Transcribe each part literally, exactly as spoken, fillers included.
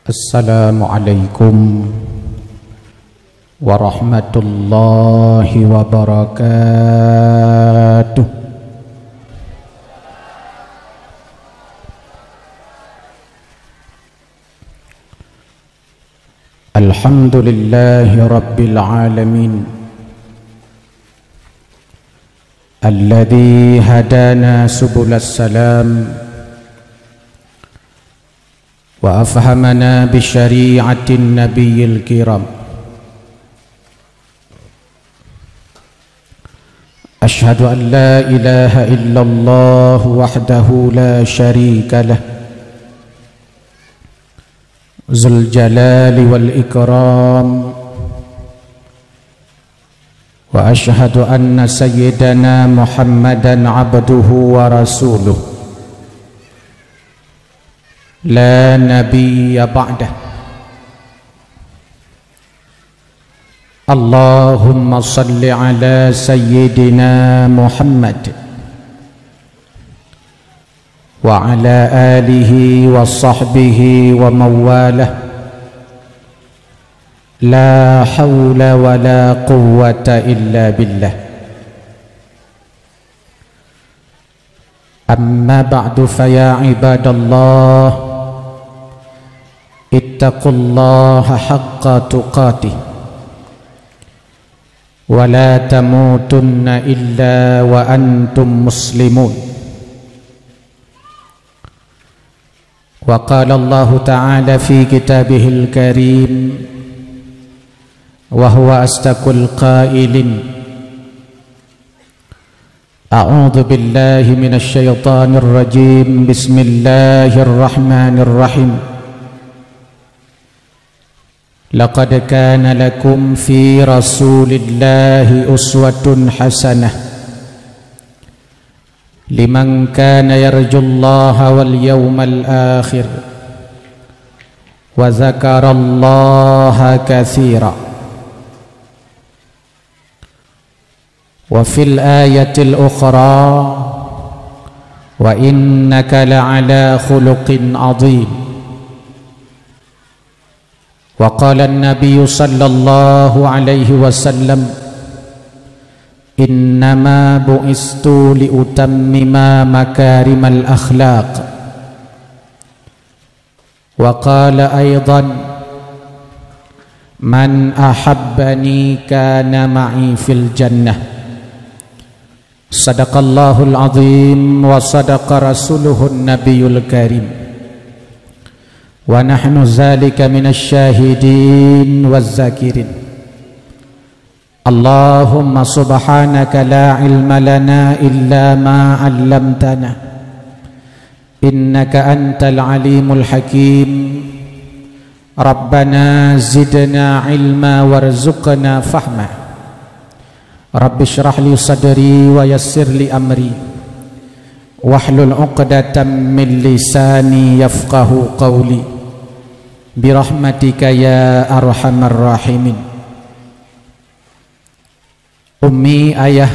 Assalamualaikum warahmatullahi wabarakatuh. Alhamdulillahi rabbil alamin. Alladzi hadana subulas salam wa afhamana bi syari'atin nabiyil kiram. Asyhadu an la ilaha illallah wahdahu la syarika lah, Zul jalali wal ikram. Wa asyhadu anna sayyidana Muhammadan abduhu wa rasuluh. La nabiyya ba'dah. Allahumma salli ala sayyidina Muhammad wa ala alihi wa sahbihi wa mawalah. La haula wa la quwwata illa billah. Amma ba'du, fa ya ibadallah, ittaqullaha haqqa tuqatih, wa la tamutunna illa wa antum muslimun. Wa qala Allahu ta'ala fi kitabihil karim, wa huwa asdaqul qailin. A'udzu billahi minasy syaithanir rajim. Bismillahirrahmanirrahim. Laqad kana lakum fi Rasulillahi uswatun hasanah liman kana yarjullaha wal yaumal akhir wa dzakarallaha katsira. Wa fil ayatil ukhra, wa innaka la'ala khuluqin adzim. Wa qala an-nabiyyu sallallahu alaihi wasallam, "Innama bu'istu liutammima makarimal akhlaq." Wa qala aidan, "Man ahabbani kana ma'i fil jannah." Sadaqallahul azim wa sadaqa rasuluhun nabiyul karim. Wa nahnu dzalika minasy syahidin waz zakirin. Allahumma subhanaka la ilma lana illa ma 'allamtana, innaka antal alimul hakim. Rabbana zidna ilma warzuqna fahma. Rabbi shrah li sadri wa yassir li amri, wahlul 'uqdatam min lisani yafqahu qawli. Birahmatika ya arhamar rahimin. Ummi, ayah,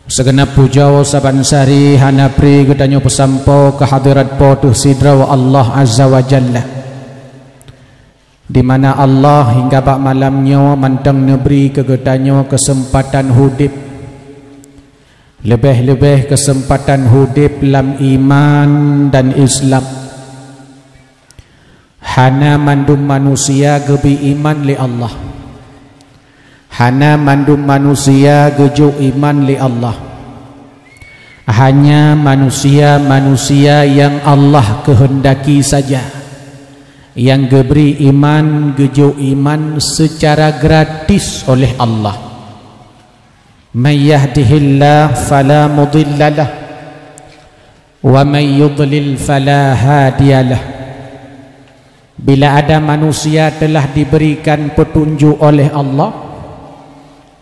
sigeunab pujoe saban sari hana pri geutanyoe peusampoe keu hadrat Po teuh sidroe Allah Azza wa Jalla, di mana Allah hingga bak malam nyoe mantong neubri keu geutanyoe keuseumpatan udeb, leubeh-leubeh keuseumpatan udeb lam iman dan Islam. Hana mandum manusia geubri iman lé Allah. Hana mandum manusia geujok iman lé Allah. Hanya manusia-manusia nyang Allah keuheundaki saja nyang geubri iman, geujok iman seucara gratis oleh Allah. May yahdihillah fala mudhillalah, wa may yudlil fala hadiyalah. Bila ada manusia telah diberikan petunjuk oleh Allah,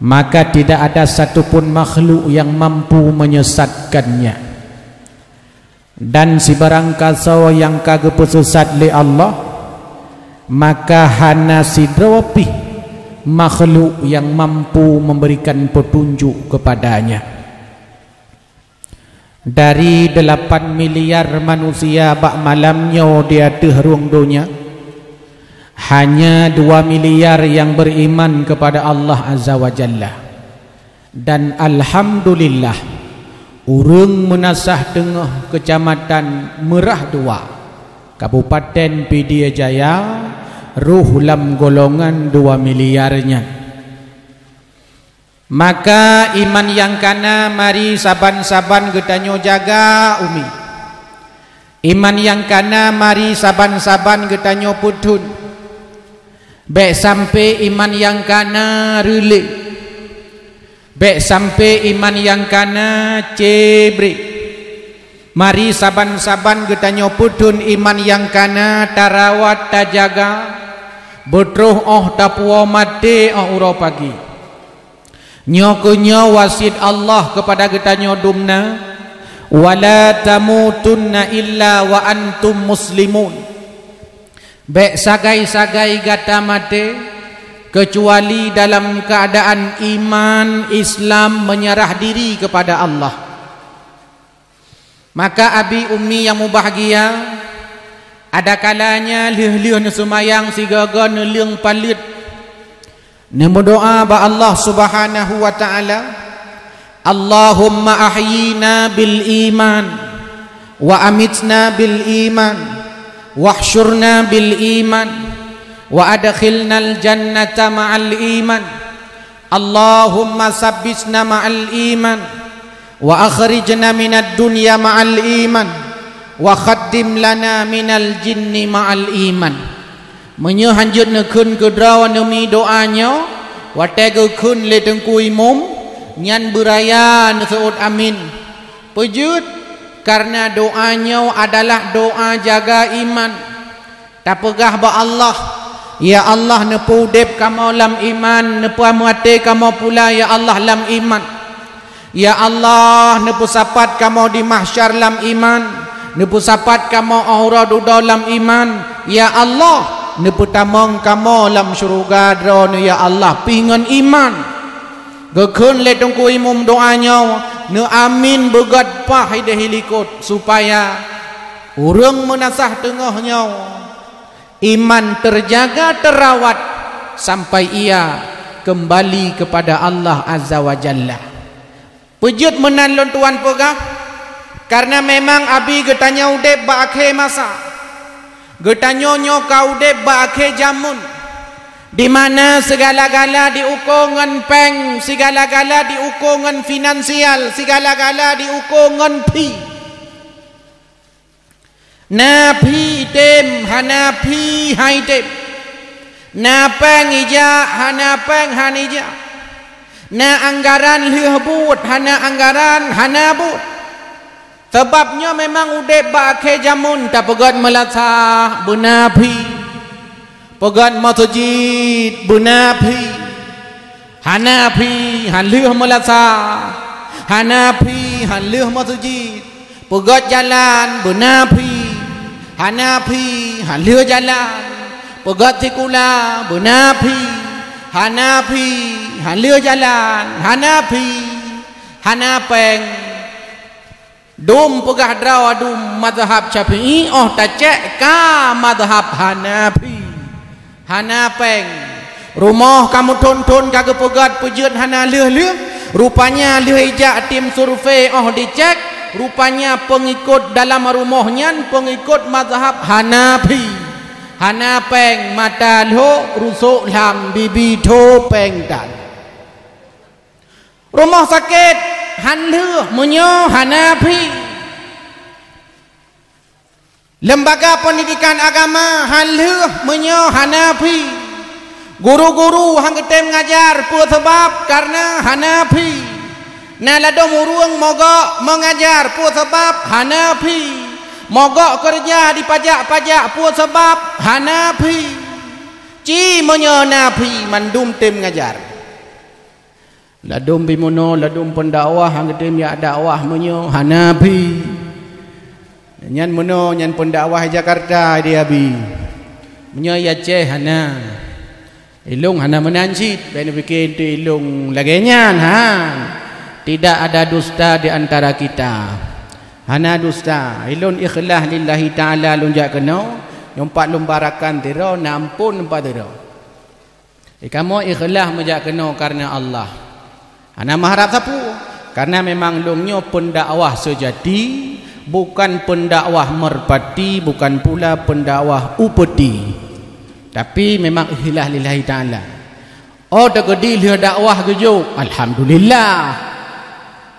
maka tidak ada satupun makhluk yang mampu menyesatkannya. Dan sibarang kasoe nyang ka geupeusesat lé Allah, maka hana sidroe pih makhluk nyang mampu memberikan petunjuk kepadanya. Dari delapan miliar manusia bak malam nyoe di ateueh rhueng donya, hanya dua miliar nyang beriman kepada Allah Azza wa Jalla. Dan alhamdulillah, ureuëng Meunasah Teungoh, Kecamatan Meurah Dua, Kabupaten Pidie Jaya, rhoh lam golongan dua miliar nyan. Maka iman nyang kana mari saban-saban geutanyoe jaga, Umi. Iman nyang kana mari saban-saban geutanyoe peuthon. Bék sampoe iman nyang kana reulée. Bék sampoe iman nyang kana cebrek. Mari saban-saban geutanyoe peuthon iman nyang kana, tarawat, tajaga, beutroh óh tapuwoe maté óh uroe pagi. Nyoe keuh nyoe wasiet Allah keupada geutanyoe dumna, "Wa la tamutunna illa wa antum muslimun." Bék sagai-sagai gata maté, keucuali dalam keuadaan iman Islam, meunyeurah diri keupada Allah. Maka abi ummi nyang mubahgia, adakalanya lheueh-lheueh neuseumayang sigoe-goe neuleueng paleuet, neumeudoá bak Allah Subhanahu wa Ta'ala, "Allahumma ahyina bil iman, wa amitna bil iman, wahsyurna bil iman, wa adkhilnal jannata ma'al iman." Allahumma sabbitna ma'al iman, wa akhrijna minad dunya ma'al iman, wa khattim lana minal jinni ma'al iman. Meunyoe hanjeuet neukheun keudroe neumi doá nyoe, watée geukheun lé Teungku Imum, nyan beuraya neuseuôt amin. Peue jeuet? Kareuna doá nyoe adalah doá jaga iman. Tapeugah bak Allah, "Ya Allah, neupeuudeb kamoe lam iman, neupeumaté kamoe pula, ya Allah, lam iman. Ya Allah, neupeusapat kamoe di mahsyar lam iman, neupeusapat kamoe óh uroe dudoe lam iman. Ya Allah, neupeutamong kamoe lam syeuruga Droeneuh, ya Allah, pih ngon iman." Geukheun lé Teungku Imum doá nyoe, neuamin beugöt paih ideh ilikot, supaya ureuëng Meunasah Teungoh nyoe iman teujaga teurawat sampai ia keumbali keupada Allah Azza wa Jalla. Peue jeuet meunan lôn tuan peugah? Kareuna memang abi geutanyoe udeb bak akhé masa. Geutanyoe nyoe ka udeb bak akhé jameun, di mana sigala-gala jiuko ngon péng, sigala-gala jiuko ngon finansial, sigala-gala jiuko ngon phi. Na phi item, hana phi han item. Na péng ijak, hana péng han ijak. Na anggaran lheueh buet, hana anggaran hana buet. Sabab nyoe memang udeb bak akhé jameun, tapeugöt meulasah beuna phi. Peugöt meuseujid beuna phi. Hana phi han lheueh meulasah, hana phi han lheueh meuseujid. Peugöt jalan beuna phi, hana phi han lheueh jalan. Peugöt sikula beuna phi, hana phi han lheueh jalan, hana phi, hana péng. Dum peugah droe dum mazhab Syafi'i, óh tacék ka mazhab Hanafi. Hana péng. Rumoh ka meuthon-thon ka geupeugöt peue jeuet hana lheueh-lheueh. Rupanya lheueh ijak tim survei óh dicék, rupanya peungikot dalam rumoh nyan peungikot mazhab Hanafi. Hana péng, mata lhok, rusok lham, bibi tho péng tan. Rumoh sakét han lheueh meunyoe hana phi. Lembaga peundidikan agama han lheueh meunyoe hana phi. Guru-guru han geutem ngajar peue seubab? Kareuna hana phi. Na ladom ureuëng mogok meungajar peue seubab? Hana phi. Mogok keureuja di pajak-pajak peue seubab? Hana phi. Ci meunyoe na phi mandum tem ngajar. Ladom bimeunoe, ladom peundakwah, han geutem jak dakwah meunyoe hana phi. Nyan meunoe, nyan peundakwah Jakarta di Abi. Meunyoe i Aceh hana. Ilong hana meunan cit, bèk neupike eunteuk ilong lagèe nyan, ha. Tidak ada dusta di antara kita. Hana dusta, ilôn ikhlas lillahi ta'ala lôn jak keunoe, nyoe pat lôn barakan sidroe, na amphon pat sidroe. Di kamoe ikhlas meujak keunoe kareuna Allah. Hana meuharab sapeue, kareuna memang lôn nyoe peundakwah seujati, bukan peundakwah meurpati, bukan pula peundakwah upeti. Tapi memang ikhlas lillahi ta'ala. Oh, teukeudi lheueh dakwah geujok, alhamdulillah.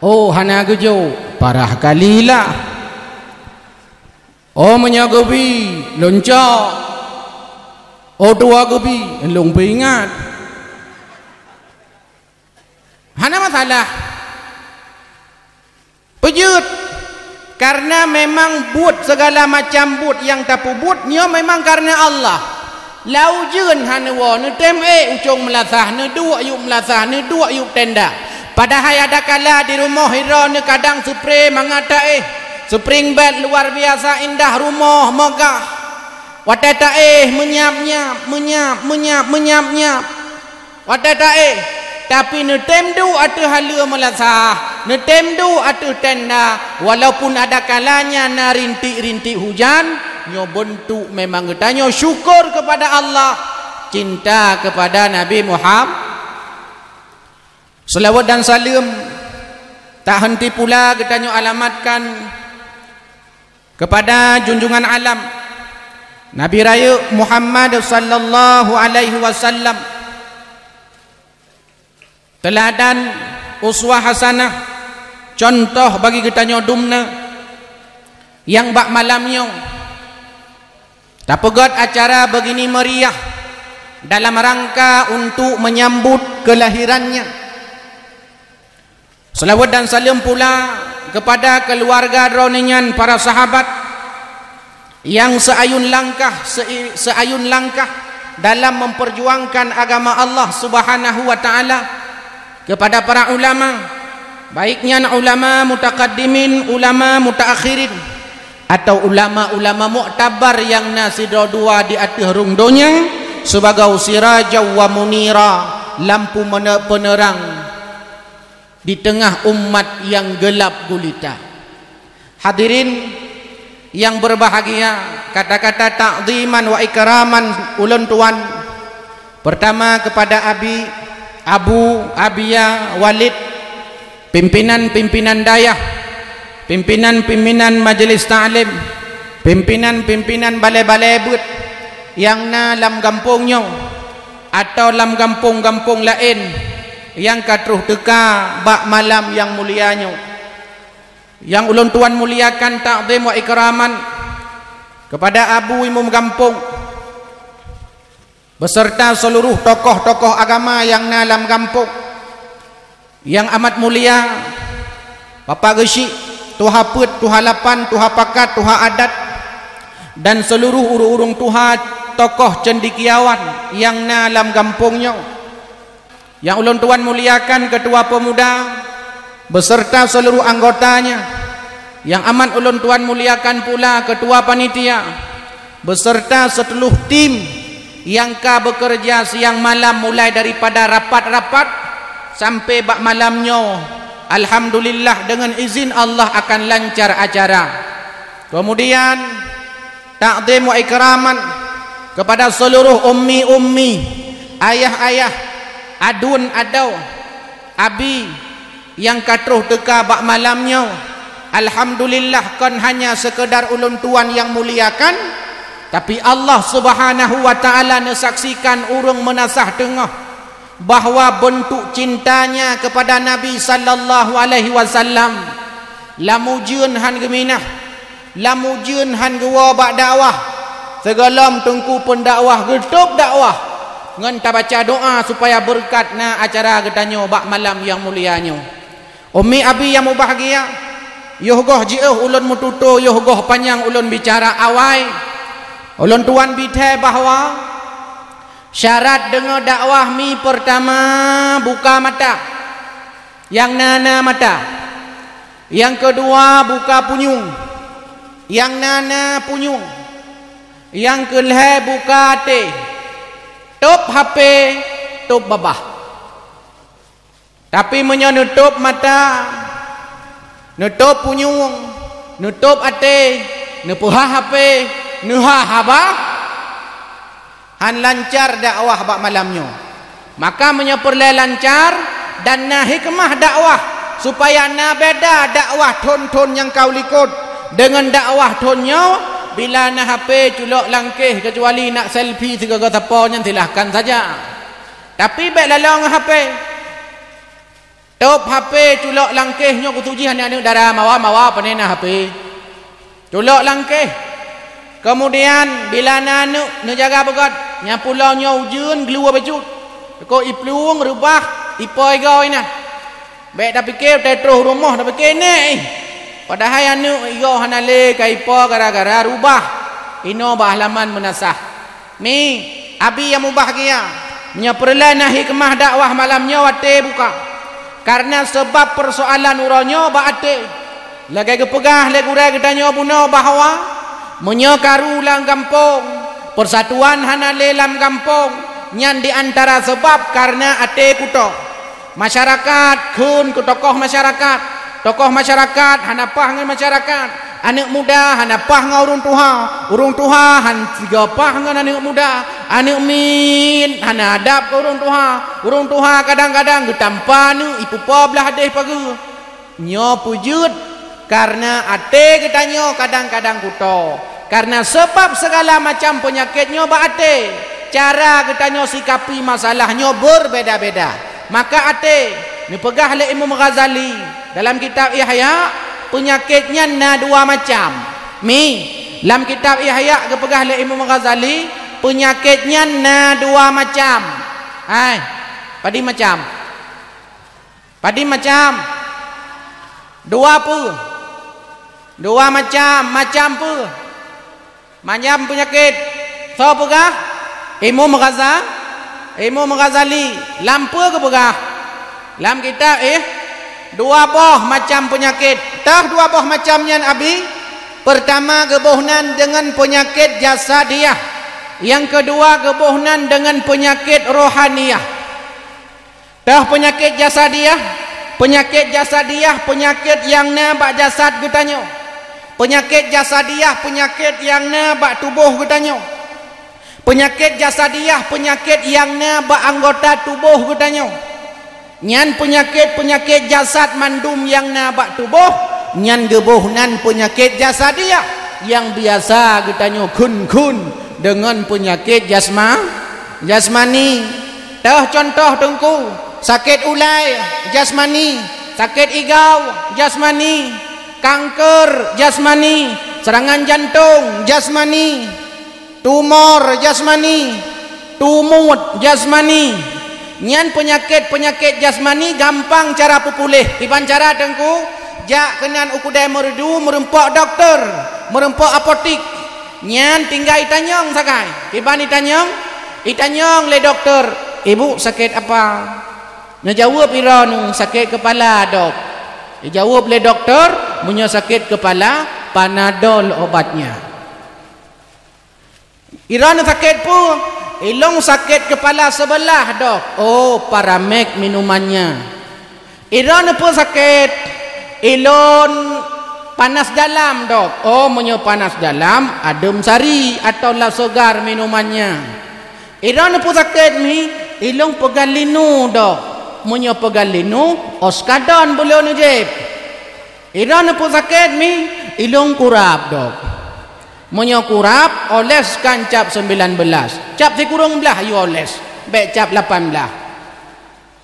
Oh, hana geujok, parah kalilah. Oh, meunyoe geubi, lôn cok. Oh, dua geubi, lôn peuingat. Hana masalah. Peujeuet. Kareuna memang buet, segala macam buet nyang tapeubuet, nyoe memang kareuna Allah. Lau jeuen hana woe, neutem ék ucong meulasah, neuduek yup meulasah, neuduek yup tenda. Padahai adakala di rumoh sidroe neukadang seupre mangat taéh. Spring bed luar biasa indah, rumoh megah. Watée taéh meunyab-nyab, meunyab, meunyab, meunyab-nyab. Watée taéh, tapi neutem duek ateueh haleue meulasah, neutem duek ateueh tenda, walaupun adakala nyan na rintik-rintik hujan, nyoe beuntuk memang geutanyoe syukur keupada Allah, cinta keupada Nabi Muham-, Seulaweuet dan saleuem tak henti pula geutanyoe alamatkan keupada junjungan alam, Nabi Rayeuk Muhammad sallallahu alaihi wasallam, teuladan, uswah hasanah, cuntoh bagi geutanyoe dumna, nyang bak malam nyoe tapeugét acara beugini meuriah dalam rangka untuk menyambut kelahirannya. Seulaweuet dan saleuem pula keupada keuluwarga droeneuh nyan, para sahabat nyang seuayun langkah, seu-, seuayun langkah dalam memperjuangkan agama Allah Subhanahu wa Ta'ala, keupada para ulama, baik nyan ulama mutakaddimin, ulama mutaakhirin, atau ulama-ulama muktabar nyang na sidroe dua di ateueh rhueng donya, sibagoe sirajan wa munira, lampu mene-, peuneurang di teungoh umat nyang geulab gulita. Hadirin nyang beubahgia, kata-kata takziman wa ikraman ulôn tuan, peurtama keupada Abi, Abu, Abia, Walid, pimpinan-pimpinan dayah, pimpinan-pimpinan majelis taklim, pimpinan-pimpinan balée-balée beuet nyang na lam gampông nyoe, atawa lam gampông-gampông laén nyang ka troh teuka bak malam nyang mulia nyoe. Nyang ulôn tuan muliakan takzim wa ikraman keupada Abu Imum Gampông, beserta seuluruh tokoh-tokoh agama nyang na lam gampông, nyang amat mulia, Bapak Geuchik, Tuha Peuet, Tuha Lapan, Tuha Pakat, Tuha Adat, dan seuluruh ureuëng-ureuëng tuha, tokoh cendekiawan nyang na lam gampông nyoe. Nyang ulôn tuan muliakan Ketua Pemuda beserta seuluruh anggotanya, nyang amat ulôn tuan muliakan pula Ketua Panitia beserta seuluruh tim nyang ka beukeureuja siang malam, mulai daripada rapat-rapat sampai bak malam nyoe. Alhamdulillah, deungon izin Allah akan lancar acara. Keumudian, takzim wa ikraman keupada seuluruh ummi-ummi, ayah-ayah, aduen adoe, abi nyang ka troh teuka bak malam nyoe. Alhamdulillah, kon hanya seukeudar ulôn tuan nyang muliakan, tapi Allah Subhanahu wa Ta'ala neusaksikan ureuëng meunasah teungoh bahwa beuntuk cintanya keupada Nabi sallallahu alaihi wasallam lam ujeuen han geuminah, lam ujeuen han geuwoe bak dakwah, sigohlom teungku peundakwah geutôb dakwah ngon tabaca doa supaya beureukat na acara geutanyoe bak malam nyang mulia nyoe. Ummi abi nyang mubahgia, yoh goh jiôh ulôn meututoe, yoh goh panyang ulôn bicara awai, ulôn tuan bithée bahwa syarat deungoe dakwah mi peurtama buka mata, nyang na-na mata. Nyang keudua buka punyueng, nyang na-na punyueng. Nyang keulhée buka até, tôb hapé, tôb babah. Tapi meunyoe neutôb mata, neutôb punyueng, Neutôb até, neupeuhah hapé, neuhah haba, han lancar dakwah bak malam nyoe. Maka meunyoe peureulée lancar dan na hikmah dakwah, supaya na beda dakwah thon-thon nyang ka u likot deungon dakwah thon nyoe, bila na hapé culok langkéh, keucuali nak selfie sigoe-goe sapo nyan silahkan saja. Tapi bék lalong hapé. Tôb hapé culok langkéh nyoe keutuju jih aneuk-aneuk dara mawa-mawa pane na hapé. Culok langkéh. Keumudian bila na aneuk neujaga beugét, nyan pulo nyoe ujeuen geuleue bacut. Teuko iplueng reubah ipo igoe na. Bék tapike utai troh rumoh tapike nék ih. Padahai aneuk igoe hana lé ka ipo gara-gara reubah inoe bak halaman meunasah. Mi, abi nyang mubahgia, meunyoe peureulée na hikmah dakwah malam nyoe watée buka. Kareuna seubab peusoalan uroe nyoe bak até. Lagée geupeugah lé gurée geutanyoe bunoe bahwa meunyoe karu lam gampông, peusatuan hana lé lam gampông, nyan di antara seubab kareuna até kuto. Masyarakat kheun keu tokoh masyarakat, tokoh masyarakat hana paih ngon masyarakat, aneuk muda hana paih ngon ureuëng tuha, ureuëng tuha han sigoe paih ngon aneuk muda, aneuk miet hana adab keu ureuëng tuha, ureuëng tuha kadang-kadang geutampa aneuk ipeupo blaih deh pageue. Nyoe peujeuet kareuna até geutanyoe kadang-kadang kuto. Kareuna seubab sigala macam peunyakét nyoe bak até, cara geutanyoe sikapi masalah nyoe beurbeda-beda. Maka até, neupeugah lé Imam Ghazali dalam kitab Ihya, peunyakét nyan na dua macam. Mi, lam kitab Ihya geupeugah lé Imam Ghazali, peunyakét nyan na dua macam. Hai, padum macam? Padum macam? Dua peue? Dua macam. Macam peue? Macam peunyakét. Soe peugah? Imam Ghaza-, Imam Ghazali. Lam peue geupeugah? Lam kitab, eh, dua boh macam peunyakét. Tah dua boh macam nyan, Abi? Peurtama geuboh nan deungon peunyakét jasadiah. Nyang keudua geuboh nan deungon peunyakét rohaniah. Teuh peunyakét jasadiah, peunyakét jasadiah, peunyakét nyang na bak jasad geutanyoe. Peunyakét jasadiah, peunyakét nyang na bak tuboh geutanyoe. Peunyakét jasadiah, peunyakét nyang na bak anggota tuboh geutanyoe. Nyan peunyakét-peunyakét jasad mandum nyang na bak tuboh, nyan geuboh nan peunyakét jasadiah, nyang biasa geutanyoe kheun-kheun deungon peunyakét jasma-, jasmani. Teuh cuntoh Teungku, sakét ulée jasmani, sakét igau jasmani, kanker jasmani, seurangan jantong jasmani, tumor jasmani, tumuet jasmani. Nyan peunyakét-peunyakét jasmani gampang cara peupuléh. Kiban cara Teungku, jak keunan u keudée meureudu meureumpok dokto, meureumpok apotik. Nyan tinggai itanyong sagai. Kiban itanyong? Itanyong lé dokto, "Ibu sakét apa?" Neujaweueb droeneuh, "Sakét keupala, Dok." Ijaweueb lé dokto, "Meunyoe sakét keupala, Panadol obatnya." "Droeneuh sakét peue?" "Ilôn sakét keupala seubeulah, Dok." "Oh, Paramek minumannya." "Droeneuh peue sakét?" "Ilôn panas dalam, Dok." "Oh, meunyoe panas dalam, Adem Sari atau Lasogar minumannya." "Droeneuh peue sakét, Mi?" "Ilôn peugah linu, Dok." "Meunyoe peugah linu, Oskadon beu lôn jieb." "Droeneuh peue sakét, Mi?" "Ilôn kurab, Dok." "Meunyoe kurab, oles kan cap sembilan belas. Cap sikureueng blaih yue oles, bék cap lapan blaih."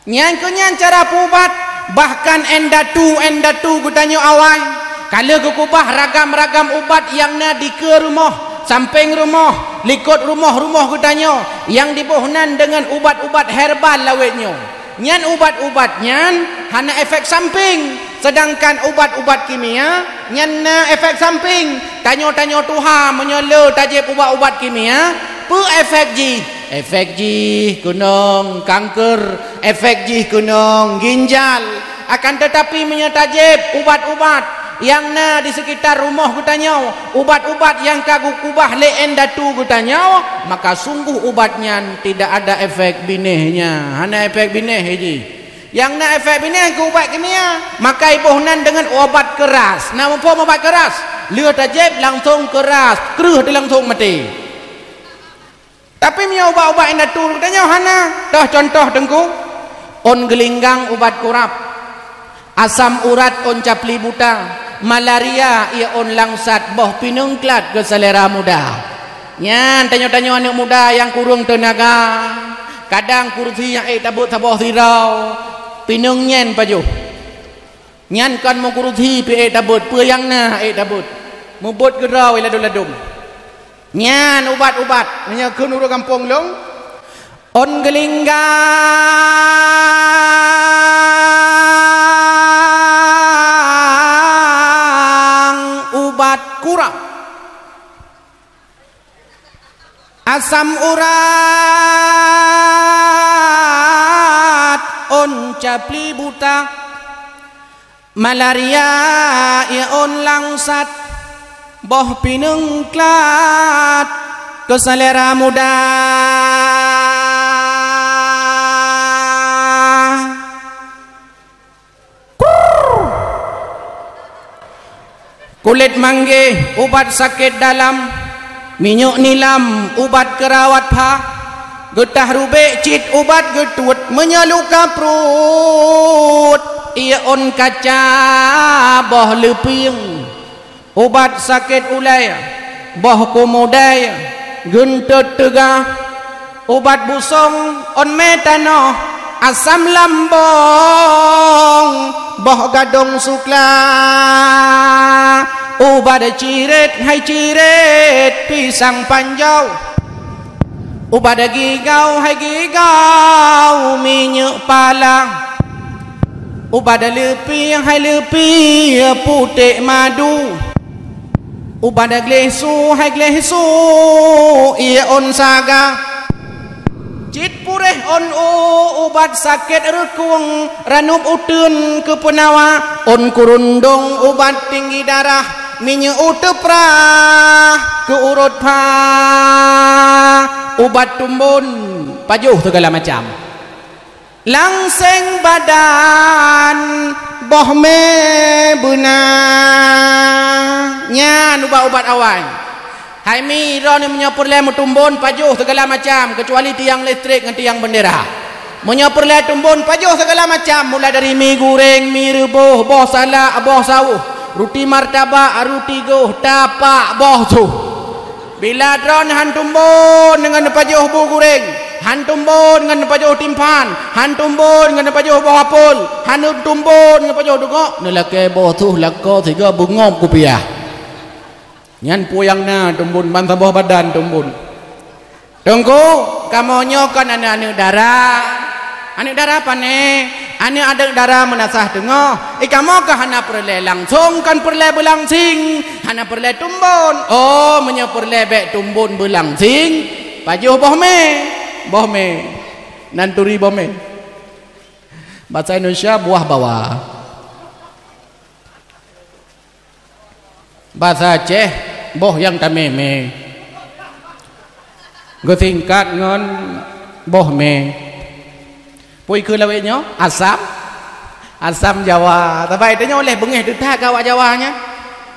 Nyan keuh nyan cara peuubat, bahkan indatu-indatu geutanyoe awai ka lheueh geukeubah ragam-ragam ubat nyang na dikeue rumoh, sampéng rumoh, likot rumoh-rumoh geutanyoe nyang jiboh nan deungon ubat-ubat herbal lawét nyoe. Nyan ubat-ubat nyan hana efek samping, seudangkan ubat-ubat kimia nyan na efek samping. Tanyoe-tanyoe tuha meunyoe le tajieb ubat-ubat kimia, peue efek jih? Efek jih keunong kanker, efek jih keunong ginjal. Akan teutapi meunyoe tajieb ubat-ubat nyang na di seukitar rumoh geutanyoe, ubat-ubat nyang ka geukeubah lé indatu geutanyoe, maka sungguh ubat nyan tidak ada efek binéhnya, hana efek binéh jih. Nyang na efek binéh keu ubat kimia, makai boh nan deungon ubat keuras. Na muphom ubat keuras, lheueh tajép langsong keuras, kreueh teu langsong maté. Tapi meunyoe ubat-ubat indatu geutanyoe hana, toh contoh Teungku, ôn geulinggang ubat kurab, asam urat ôn capli buta, malaria ié ôn langsat, boh pineung klat keu selera muda. Nyan tanyoe-tanyoe aneuk muda nyang kureueng teunaga, kadang kursi nyang ék tabeuet saboh sidroe, pineung nyan pajoh. Nyan kon meukursi pih ék tabeuet, peue nyang na ék tabeuet. Mubeuet keudroe ladôm-ladôm. Nyan ubat-ubat, meunyoe kheun ureuëng gampông lôn, ôn geulinggang ubat kurab, asam urat ôn capli buta, malaria ié ôn langsat, boh pineung klat keu selera muda. Kulét manggéh ubat sakét dalam, minyeuk nilam ubat keurawat pha, geutah rubék cit ubat geutuet, meunyoe luka pruet ié ôn kaca, boh leupieng ubat sakét ulée, boh kumudai geuntot teugah, ubat busong ôn mé tanoh, asam lambong boh gadong sukla, ubat cirét hai cirét pisang panjau, ubat gigau hai gigau minyeuk pala, ubat leupi hai leupi putéh madu, ubat gleh su hai gleh su ié ôn saga, cit puréh ôn u ubat sakét reukueng, ranup uteuen keu peunawa, ôn kurundong ubat tinggi darah, minyeuk u teuprah keu urot pha, ubat tumbon pajoh segala macam. Langseng badan boh mé beuna. Nyan ubat-ubat awai. Hai mi, droeneuh meunyoe peureulée meutumbon pajoh segala macam, keucuali tiang listrik ngon tiang bendera. Meunyoe peureulée tumbon pajoh segala macam, mulai dari mi guréng, mi reuboh, boh salak, boh sawoh, ruti martabak, ruti goh, tapak, boh soh. Bila droeneuh han tumbon deungon neupajoh bu guréng, han tumbon deungon neupajoh timphan, han tumbon deungon neupajoh boh apel, han tumbon deungon neupajoh deungok, neulakée boh soh lakoe sigoe beungöm kupiah. Nyan peue nyang na tumbon, ban saboh badan tumbon. Teungku, kamoe nyoe kon aneuk-aneuk dara. Aneuk dara pane? Aneuk-aneuk dara meunasah teungoh. Eh, kamoe ka hana peureulée langsong, kon peureulée beulangsing, hana peureulée tumbon. Oh, meunyoe peureulée bék tumbon beulangsing, pajoh boh mé. Boh mé. Nan turi boh mé. Basa Indonesia, buah bawa. Basa Aceh, boh nyang tamé-mé. Geusingkat ngon boh mé. Peue keu lawét nyoe? Asam. Asam Jawa. Sabai tanyoe lé beungéh teutat keu awak Jawa nyan.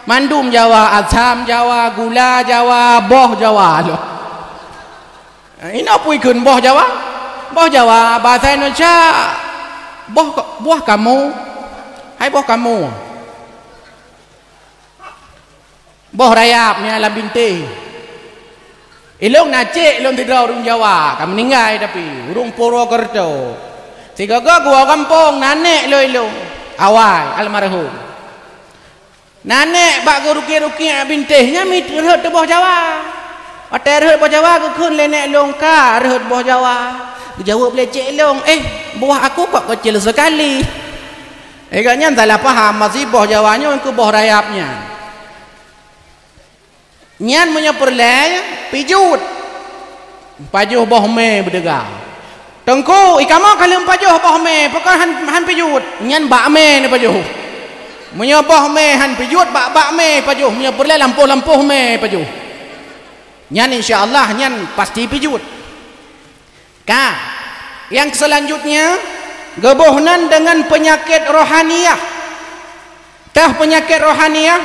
Mandum Jawa, asam Jawa, gula Jawa, boh Jawa. Inoe peue kheun boh Jawa? Boh Jawa, basa Indonesia, boh, buah kamoe. Hai boh kamoe. Boh rayap nyang lam bintéh. Ilong na cék lôn sidroe ureuëng Jawa, ka meuninggai tapi, ureuëng Purwokerto. Sigoe-goe geuwoe gampông, na nèk lôn ilong. Awai, almarhum. Na nèk bak geurukiek-rukiek bintéh nyan mit rhot teuboh Jawa. Watée rhot boh Jawa geukheun lé nèk lôn ka rhot boh Jawa. Geujaweueb lé cék lôn, "Eh, buah aku kok kecil sekali." Eh, gobnyan salah paham, maksud boh Jawa nyoe keu boh rayap nyan. Nyan meunyoe peureulée, pijuet. Pajoh boh mé beudeuga. Teungku, i kamoe ka lheueh pajoh boh mé, pakon han, han pijuet? Nyan bak mé neupajoh. Meunyoe boh mé han pijuet, bak, bak mé pajoh. Meunyoe peureulée lampôh-lampôh mé pajoh. Nyan insya Allah, nyan pasti pijuet. Ka. Yang selanjutnya, Geuboh nan deungon peunyakét rohaniyah. Teuh peunyakét rohaniyah,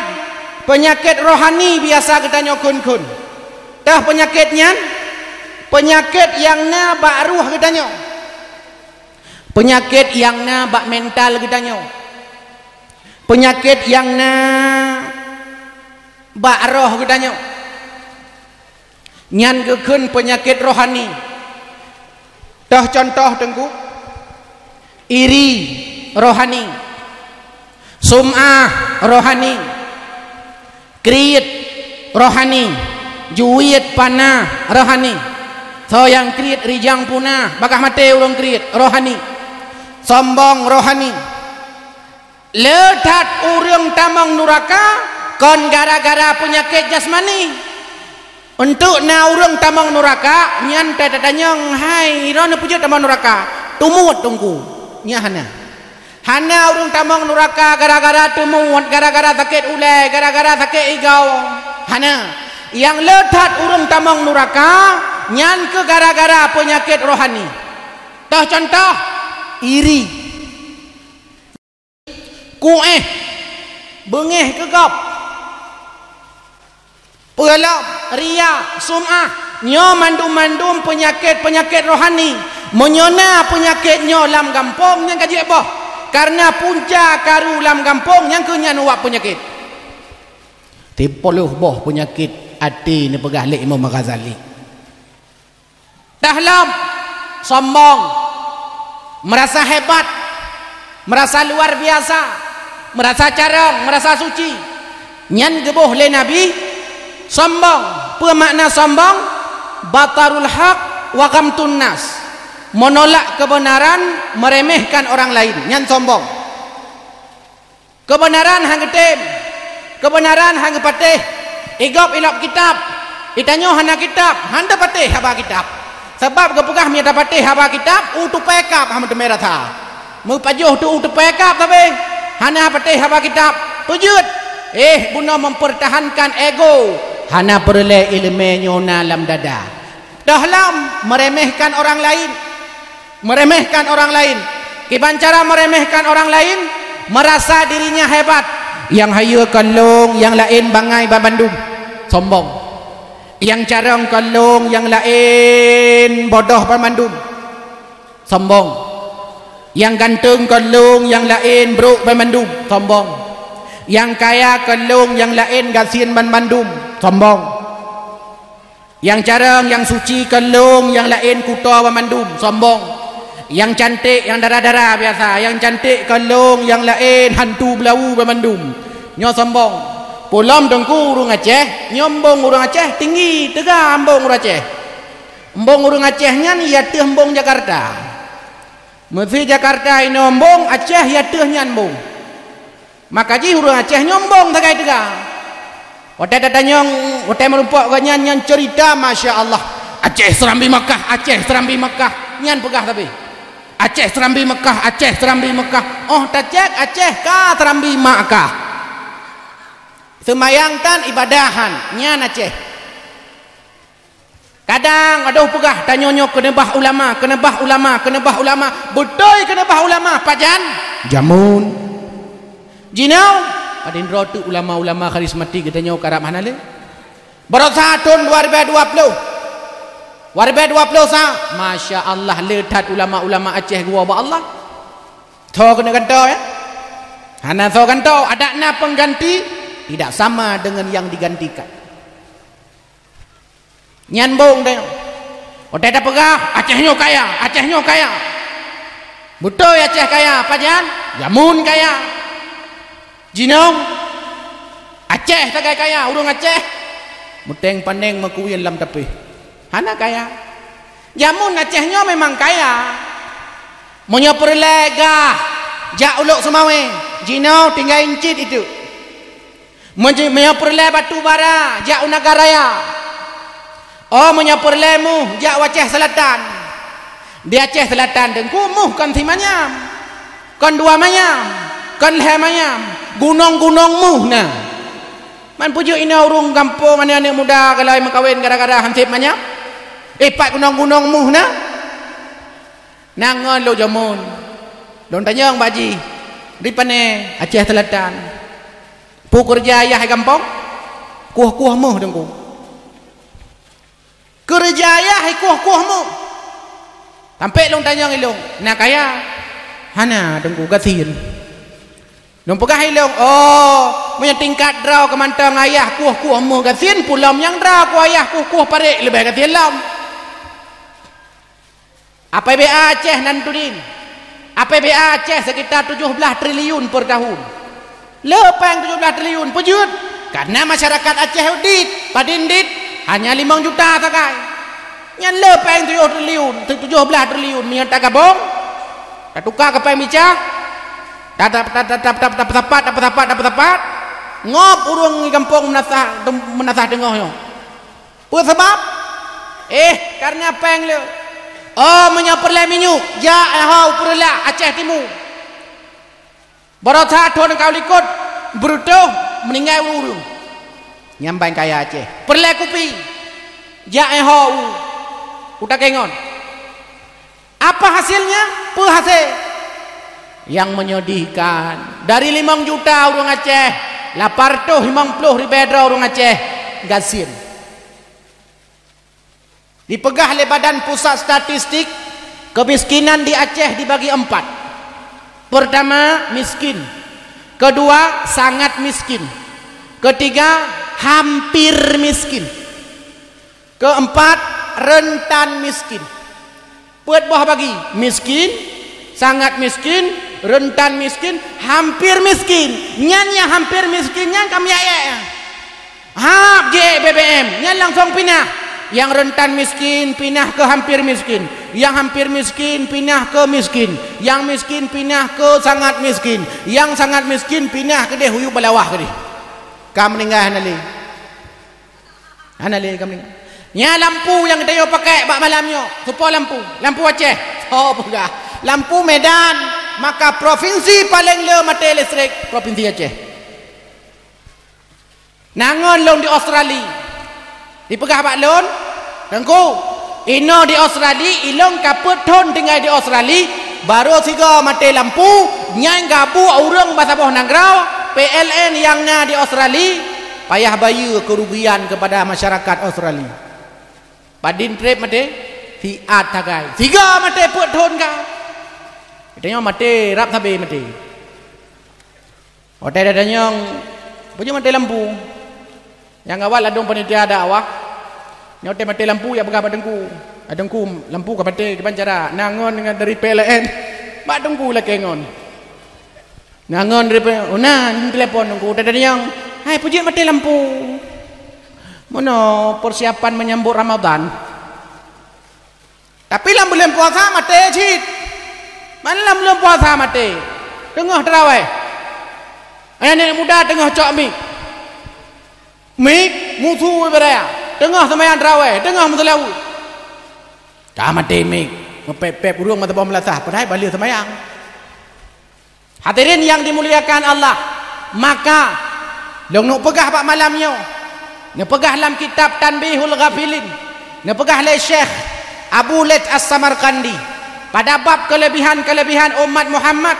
peunyakét rohani biasa geutanyoe khon-khon. Teuh peunyakét nyan, peunyakét nyang na bak ruh geutanyoe. Peunyakét nyang na bak mental geutanyoe. Peunyakét nyang na bak roh geutanyoe. Nyan geukheun peunyakét rohani. Teuh cuntoh, Teungku, iri rohani, sum'ah rohani, kriet rohani, juet panah rohani. Soe nyang kriet rijang punah, bagaih maté ureuëng kriet, rohani. Sombong rohani. Le that ureuëng tamong nuraka kon gara-gara peunyakét jasmani. Eunteuk na ureuëng tamong nuraka, nyan ta-, tatanyong, "Hai, droeneuh peue jeuet tamong nuraka?" Teumuet, Teungku. Nyan hana. Hana ureuëng tamong nuraka gara-gara teumuet, gara-gara sakét ulée, gara-gara sakét igoe. Hana. Nyang le that ureuëng tamong nuraka, nyan keuh gara-gara peunyakét rohani. Teuh cuntoh, iri. Kuéh, beungéh keu gob, peulom, riya, sum'ah, nyoe mandum-mandum peunyakét-peunyakét rohani. Meunyoe na peunyakét nyoe lam gampông, nyan ka jeuet boh, kareuna punca karu lam gampông nyang keu nyan uwab peunyakét. Siploh boh peunyakét até neupeugah lé Imam Ghazali. Tahlom, sombong, meurasa hebat, meurasa luar biasa, meurasa carông, meurasa suci. Nyan geuboh lé Nabi, sombong. Peue makna sombong? Batarul haq wa ghamtun nas. Menolak kebenaran, meremehkan orang lain. Nyan sombong. Keubeunaran han geutem, keubeunaran han geupatéh. Igob ilop kitab, itanyoe hana kitab, han tapatéh haba kitab. Sabab geupeugah meunyoe tapatéh haba kitab, u tupée kab han meuteumé rasa. Meupajoh teu u tupée kab sabe, hana patéh haba kitab. Peue jeuet? Eh, bunoe mempertahankan ego, hana peureulée iéleumé nyoe na lam dada. Dahlam meremehkan orang lain. Meremehkan orang lain. Kiban cara meremehkan orang lain? Merasa dirinya hebat. Nyang hayeue kon lôn, nyang laén bangai banmandum. Sombong. Nyang carông kon lôn, nyang laén bodoh banmandum. Sombong. Nyang ganteueng kon lôn, nyang laén brok banmandum. Sombong. Nyang kaya kon lôn, nyang laén gasien banmandum. Sombong. Nyang carông, nyang suci kon lôn, nyang laén kuto banmandum, sombong. Nyang canték, nyang dara-dara biasa, nyang canték kon lôn, nyang laén hantu beulawu banmandum. Nyoe sombong. Peulom Teungku ureuëng Aceh, nyoe embong ureuëng Aceh tinggi, teuga embong ureuëng Aceh. Embong ureuëng Aceh nyan i ateueh embong Jakarta. Meusé Jakarta inoe embong, Aceh i ateueh nyan embong. Maka jih ureuëng Aceh nyoe embong sagai teuga. Watée tatanyong, watée meurumpok gobnyan nyan ceurita, masya Allah. Aceh Serambi Makkah, Aceh Serambi Makkah. Nyan peugah sabe. Aceh Serambi Makkah, Aceh Serambi Makkah. Oh tacék Aceh ka Serambi Makkah. Seumayang tan ibadahan, nyan Aceh. Kadang adoh peugah tanyoe nyoe keuneubah ulama, keuneubah ulama, keuneubah ulama. Beutôi keuneubah ulama, pajan? Jameun. Jinoe, padum droe teuk ulama-ulama karismatik geutanyoe karab hana lé? Baroesa thon dua ribée dua ploh. Dua ribée dua ploh sa, masya Allah, le that ulama-ulama Aceh geuwoe bak Allah. Soe keuneuk gantoe, ya? Hana soe gantoe, adak na pengganti, tidak sama dengan yang digantikan. Nyan bong deh. Watée tapeugah, Aceh nyoe kaya, Aceh nyoe kaya. Beutôi Aceh kaya, pajan? Jameun kaya. Jinoe, Aceh sagai kaya, ureuëng Aceh. Meuténg paneng meukuwien lam tapéh. Hana kaya. Jameun Aceh nyoe memang kaya. Meunyoe peureulée gah, jak u Lhokseumawe, jinoe tinggai cit itu. Meunyoe peureulée batu bara, jak u Nagan Raya. Oh, meunyoe peureulée muh, jak u Aceh Seulatan. Di Aceh Seulatan Teungku muh kon simanyam, kon dua manyam, kon lhée manyam, gunong-gunong muh na. Man peue jeuet inoe ureuëng gampông, aneuëk-aneuëk muda galai meukawen gara-gara hanseb manyam? Eh, pat gunong-gunong muh na? Na ngon lôn jameun. Lôn tanyong bak jih, "Di pane Aceh Selatan? Peue keureuja ayah di gampông?" "Kueh-kueh meuh, Teungku." "Keureuja ayah di kueh-kueh meuh?" Sampoe lôn tanyong ilôn, "Na kaya?" "Hana, Teungku, gasien." Lôn peugah ilôn, "Oh, meunyoe tingkat droe keu mantong ayah kueh-kueh meuh gasien, peue lom nyang droe keu ayah kueh-kueh parek leubeh gasien lom." APBA Aceh nan tudin. APBA Aceh sekitar tujoh blaih triliun per tahun. Le péng tujoh blaih triliun, peue jeuet? Karena masyarakat Aceh dit, padin dit, hanya limong juta sagai. Nyan le péng tujoh triliun, tujoh blaih triliun, meunyoe tagabong, tatuka keu péng micah, ta-, ta-, tapeusapat, tapeusapat, tapeusapat, ngop ureuëng di gampông meunasah, meunasah teungoh nyoe. Peue sabab? Eh, karena péng le. Oh, meunyoe peureulée minyeuk, jak, eh, ho, u Peureulak, Aceh Timu. Baroesa thon ka u likot, beureutoh, meuninggai ureuëng. Nyan ban kaya Aceh. Peureulée kupi, jak, eh, ho, u, u Takengon. Apa hasilnya? Peue hase? Nyang menyedihkan, dari limong juta ureuëng Aceh, lapan reutôh limong ploh ribée droe ureuëng Aceh gasien. Dipeugah lé Badan Pusat Statistik, kemiskinan di Aceh dibagi empat. Pertama, miskin. Kedua, sangat miskin. Ketiga, hampir miskin. Keempat, rentan miskin. Peuet boh bagi, miskin, sangat miskin, rentan miskin, hampir miskin. Nyan nyang hampir miskin nyan ka meuék-ék nyan. Hab jiék B B M, nyan langsong pinah. Nyang rentan miskin pinah keu hampir miskin. Nyang hampir miskin pinah keu miskin. Nyang miskin pinah keu sangat miskin. Nyang sangat miskin pinah keudeh u yup balawah keudeh. Ka meuninggai hana lé. Hana lé ka meuninggai. Nyan lampu nyang geutanyoe pakai bak malam nyoe. Soe po lampu? Lampu Aceh. Soe peugah? Lampu Medan. Maka provinsi paleng le maté listrik, provinsi Aceh. Na ngon lôn di Australia. Dipeugah bak lôn, "Teungku, inoe di Australia, ilôn ka peuet thon tinggai di Australia, barô sigoe maté lampu, nyan gabuek ureuëng bak saboh nanggroe, P L N nyang na di Australia, payah bayeue keurugian keupada masyarakat Australia." Padin treb maté? Siat sagai. Sigoe maté peuet thon ka. Geutanyoe maté, rab sabe maté. Watée tatanyong, "Peue jeuet maté lampu?" Nyang awai ladôm panitia dakwah, nyoe watée maté lampu, jak peugah bak teungku, "Ah, teungku, lampu ka maté, kiban cara?" Na ngon dari P L N, bak teungku lakée ngon. Na ngon dari P L N, oh, na telepon teungku, tatanyong, "Hai, peue jeuet maté lampu?" Meunoe persiapan menyambut Ramadan. Tapi lam buleuen puasa maté cit. Man lam buleuen puasa maté. Teungoh tarawéh. Aneuk muda teungoh cok mik. Mik musu ibarat. Teungoh seumayang tarawéh, teungoh meuseulaweuet. Ka maté mik. Meupép-pép ureuëng mata boh meulasah, padahai bak lheueh seumayang. Hadirin yang dimuliakan Allah, maka lôn neuk peugah bak malam nyoe, neupeugah lam kitab Tanbihul Ghafilin, neupeugah lé Syekh Abu Laits As-Samarqandi pada bab kelebihan-kelebihan umat Muhammad.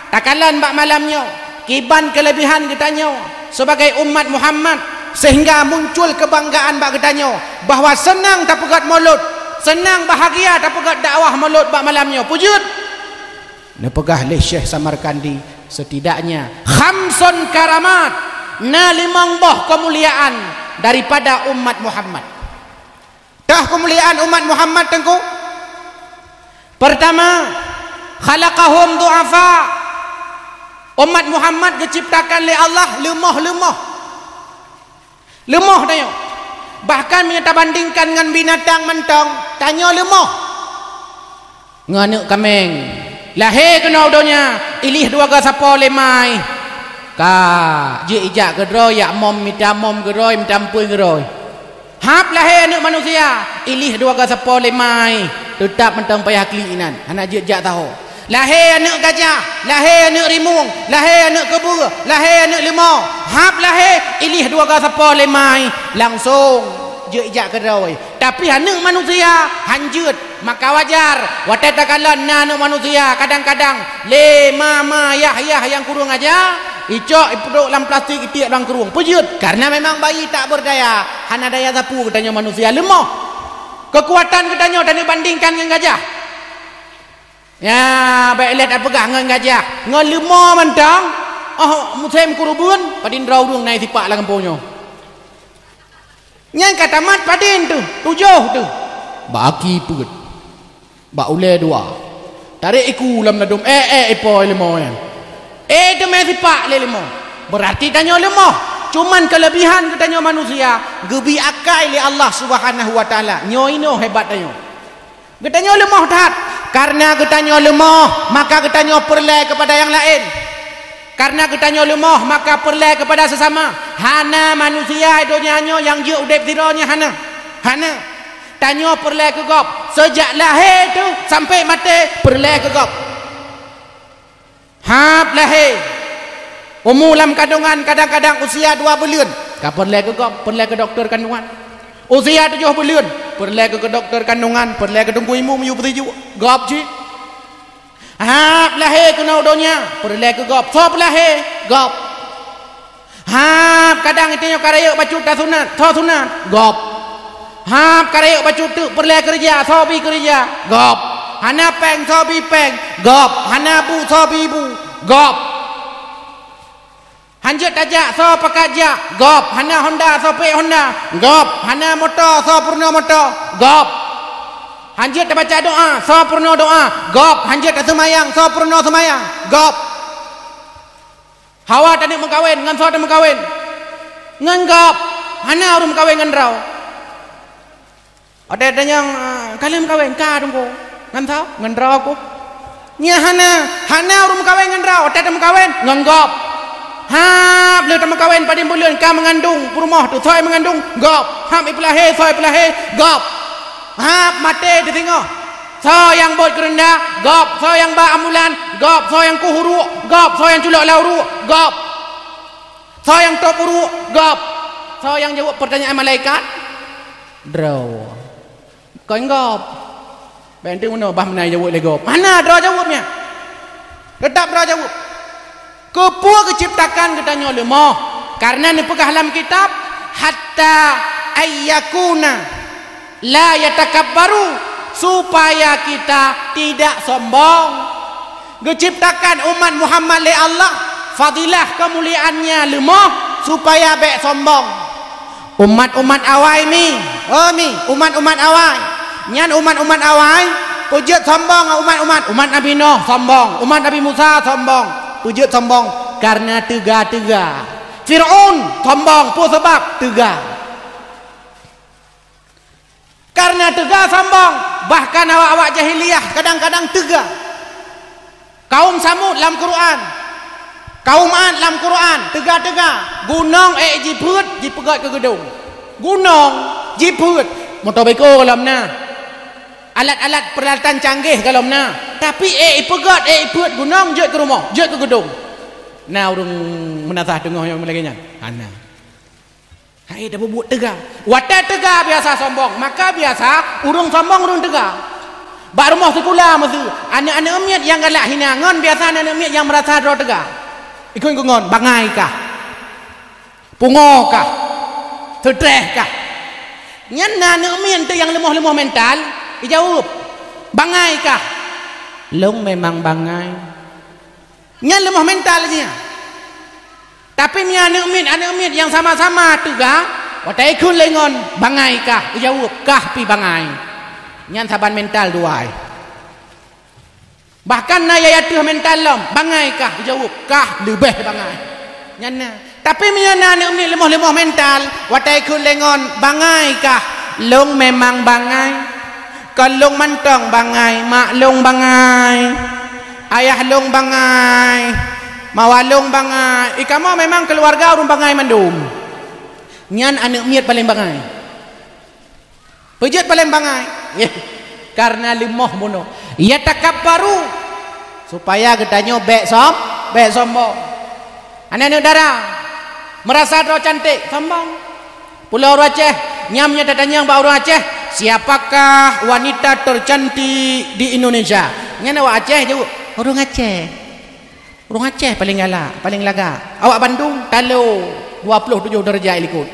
Takalon bak malam nyoe, kiban kelebihan geutanyoe sebagai umat Muhammad, sehingga muncul kebanggaan bak geutanyoe bahwa seunang tapeugét Maulud, seunang bahagia tapeugét dakwah Maulud bak malam nyoe. Peue jeuet? Neupeugah lé Syekh Samarkandi, setidaknya khamsun karamat, na limong boh keumuliaan daripada umat Muhammad. Toh keumuliaan umat Muhammad, Teungku? Pertama, khalaqahum du'afa. Umat Muhammad geuciptakan lé Allah leumoh-leumoh. Leumoh tanyoe. Bahkan meunyoe tabandingkan ngon binatang mantong, tanyoe leumoh. Ngon aneuk kaméng, lahé keunoe u donya, ilih dua gasapo lé mai. Ka, jeuet ijak keudroe, jak mom mita mom keudroe, mita ampeuen keudroe. Hab lahé aneuk manusia, ilih dua gasapo lé mai, teutab mantong payah klik inan, hana jeuet jak saho. Lahé aneuk gajah, lahé aneuk rimueng, lahé aneuk keubeue, lahé aneuk leumo, hab lahé, ilih dua gasapo lé mai, langsong jeuet ijak keudroe. Tapi aneuk manusia hanjeuet, Maka wajar, watée takalon na aneuëk manusia, kadang-kadang lé ma-ma yah-yah nyang kureueng aja, icok ipeuduek lam plastik itiek lam krueng. Peue jeuet? Karena memang bayi tak berdaya, hana daya sapeue geutanyoe manusia, leumoh. Keukuatan geutanyoe taneuk bandingkan ngon gajah. Ya, bék lé tapeugah ngon gajah, ngon leumo mantong. Oh, musém keureubeuen, padum droe ureuëng na sipak lam gampông nyoe. Nyang ka tamat padum teuh, tujoh teuh. Bak aki peuet. Bak ulée dua. Tarek iku lam ladôm, eh, eh, ipo leumo nyan. Eh, teumé sipak lé leumo. Berarti tanyoe leumoh. Cuman kelebihan geutanyoe manusia, geubri akai lé Allah Subhanahu wa Taala. Nyoe inoe hebat tanyoe. Geutanyoe leumoh that. Karena geutanyoe leumoh, maka geutanyoe peureulée keupada nyang laén. Karena geutanyoe leumoh, maka peureulée keupada seusama. Hana manusia donya nyoe nyang jeuet udeb sidroe nyoe, hana. Hana. Tanyoe peureulée keu gob. Seujak lahé teuh sampoe maté peureulée keu gob. Hab lahé. Umu lam kandongan kadang-kadang usia dua buleuen, ka peureulée keu gob, peureulée keu dokto kandongan. Usia tujoh buleuen, peureulée keu dokto kandongan, peureulée keu teungku imeum yue beusijuek, gob cit. Hab lahé keunoe donya, peureulée keu gob, soe peulahé, gob. Hab kadang tanyoe ka rayeuk bacut tasunat, soe sunat, gob. Hab ka rayeuk bacut teuk peureulée keureuja, soe bi keureuja, gob. Hana péng, soe bi péng, gob. Hana bu, soe bi bu, gob. Hanjeuet tajak, soe pakat jak, gob. Hana honda, soe pék honda, gob. Hana moto, soe peurunoe moto, gob. Hanjeuet tabaca doa, soe peurunoe doa, gob. Hanjeuet taseumayang, soe peurunoe seumayang, gob. Hawa taneuk meukawen, ngon soe tameukawen? Ngon gob. Hana ureuëng meukawen ngon droe. Watée tanyong, "Ka lheueh meukawen?" "Ka, Teungku." "Ngon soe?" "Ngon droe ku." Nyan hana, hana ureuëng meukawen ngon droe. Watée tameukawen? Ngon gob. Hab lheueh tameukawen padum buleuen ka meungandong, peurumoh teuh, soe meungandong? Gob. Hab ipeulahé, soe peulahé? Gob. Hab maté teuh singoh. Soe nyang bot keureunda? Gob. Soe nyang ba ambulan? Gob. Soe nyang kueh uruek? Gob. Soe nyang culok lam uruek? Gob. Soe nyang tôb uruek? Gob. Soe nyang jaweueb peurtanyaan malaikat? Droe. Kon gob. Bék teuh meunoe bah meunan jaweueb lé gob. Hana, droe jaweueb nyan. Teutap droe jaweueb. Keupeue geucebtakan geutanyoe leumoh? Karena neupeugah lam kitab, "Hatta ayyakuna la yatakabbaru," supaya kita tidak sombong. Geucebtakan umat Muhammad lé Allah, fadilah keumuliaannya leumoh, supaya bék sombong. Umat-umat awai mi, oh mi, umat-umat awai. Nyan umat-umat awai, peue jeuet sombong umat-umat. Umat Nabi Nuh sombong, umat Nabi Musa sombong. Peue jeuet sombong? Karena teuga-teuga. Fir'aun sombong, peue sabab? Teuga. Karena teuga sombong, bahkan awak-awak jahiliyah kadang-kadang teuga. Kaum Samud lam Quran, kaum Ad lam Quran, teuga-teuga. Gunong ék jipeuet, jipeugét keu geudong. Gunong jipeuet, moto beko gohlom na. Alat-alat peuralatan canggih gohlom na. Tapi ék ipeugét, ék ipeuet gunong, jeuet keu rumoh, jeuet keu geudong. Na ureuëng meunasah teungoh nyang lagée nyan? Hana. Hai, tapeubuet teuga. Watée teuga biasa sombong, maka biasa ureuëng sombong ureuëng teuga. Bak rumoh sikula meuseu, aneuëk-aneuëk miet nyang galak hina ngon biasa aneuëk miet nyang meurasa droe teuga. Ikon keu ngon, bangai kah? Pungo kah? Seutreh kah? Nyan na aneuëk miet teuh nyang leumoh-leumoh mental, ijaweueb, "Bangai kah?" "Lôn memang bangai." Nyan leumoh mental jih nyan. Tapi meunyoe aneuëk miet, aneuëk miet nyang sama-sama teuga, watée ikheun lé ngon, "Bangai kah?" Ijaweueb, "Kah pih bangai." Nyan saban mental dua. Bahkan na nyang ateueh mental lom, "Bangai kah?" Ijaweueb, "Kah leubeh bangai." Nyan na. Tapi meunyoe na aneuëk miet leumoh-leumoh mental, watée ikheun lé ngon, "Bangai kah?" "Lôn memang bangai." Kon lôn mantong bangai, mak lôn bangai, ayah lôn bangai, mawa lôn bangai. Ikamoe memang keuluwarga ureuëng bangai mandum. Nyan aneuëk miet paleng bangai. Peue jeuet paleng bangai? Karena leumoh bunoe. Yatakabbaru. Supaya geutanyoe bék som-, bék sombong. Aneuëk-aneuëk dara, meurasa droe cantik, sombong. Pulo ureuëng Aceh, nyam nyoe tatanyong bak ureuëng Aceh, Siapakah wanita tercantik di Indonesia? Nyan awak Aceh jaweueb, ureuëng Aceh. Ureuëng Aceh paling galak, paling lagak. Awak Bandung, talo dua puluh tujoh darajat likot.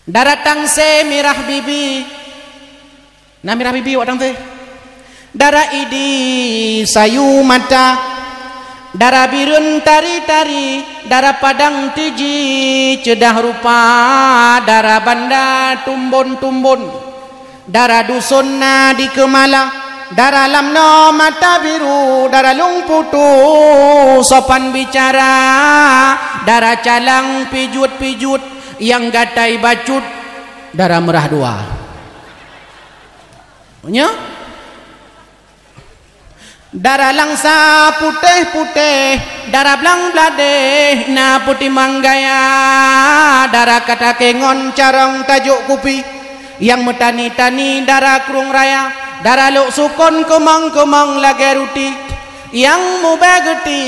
Dara Tangse mirah bibi. Na mirah bibi awak Tangse? Dara Idi sayu mata. Dara Bireuen tari-tari. Dara Padang Tiji ceudah rupa. Dara Banda tumbon-tumbon. Dara duson na di Keumala, dara Lamno mata biru, dara Lueng Putu sopan bicara, dara Calang pijuet-pijuet, nyang gatai bacut, dara Meurah Dua. Nyo? Dara Langsa putéh-putéh, dara Blang Bladeh na peutimang gaya, dara Kata Kengon carông tajok kupi, nyang meutani-tani dara Krueng Raya, dara Lhoksukon keumong-keumong lagée ruti, nyang mubée geuti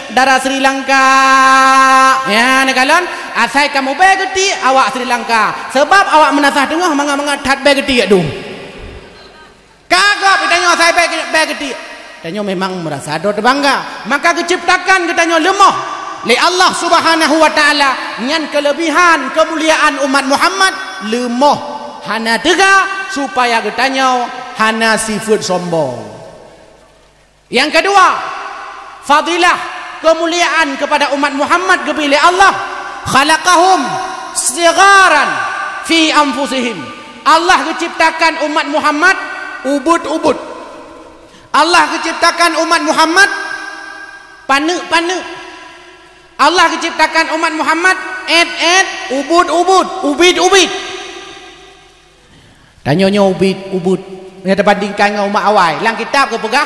dara Sri Lanka. Nyan neukalon, asai ka mubée geuti awak Sri Lanka, sabab awak meunasah teungoh mangat-mangat that bée geuti yak dum. Ka gob geutanyoe asai bée, bée geuti. Tanyoe memang meurasa droe teubangga. Maka geucebtakan geutanyoe leumoh lé Allah Subhanahu wa Ta'ala. Nyan keuleubihan keumuliaan umat Muhammad, leumoh hana teuga, supaya geutanyoe hana sifeuet sombong. Nyang keudua, fadilah keumuliaan keupada umat Muhammad geubri lé Allah, khalaqahum sigharan fi anfusihim. Allah geucebtakan umat Muhammad ubit-ubit. Allah geucebtakan umat Muhammad paneuk-paneuk. Allah geucebtakan umat Muhammad ét-ét, ubit-ubit, ubit-ubit. Tanyoe nyoe ubit-ubit meunyoe tabandingkan ngon umat awai. Lam kitab geupeugah,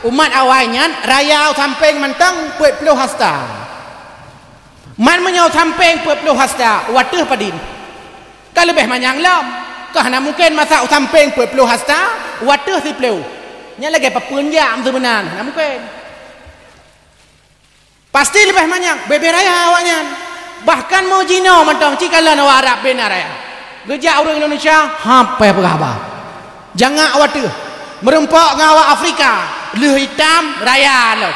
umat awai nyan raya u sampéng mantong peuet ploh hasta. Man meunyoe u sampéng peuet ploh hasta, u ateueh padum? Ka leubeh manyang lom. Ka hana mungken masa u sampéng peuet ploh hasta, u ateueh siploh. Nyan lagée papeuen jak meuseubeuna, hana mungken. Pasti leubeh manyang, bée-bée raya awaknyan. Bahkan meu jinoe mantong, ci kalon awak Arab bée na raya. Geujak ureuëng Indonesia, hab payah peugah haba. Jangak u ateueh. Meurumpok ngon awak Afrika, lheueh itam, raya lom.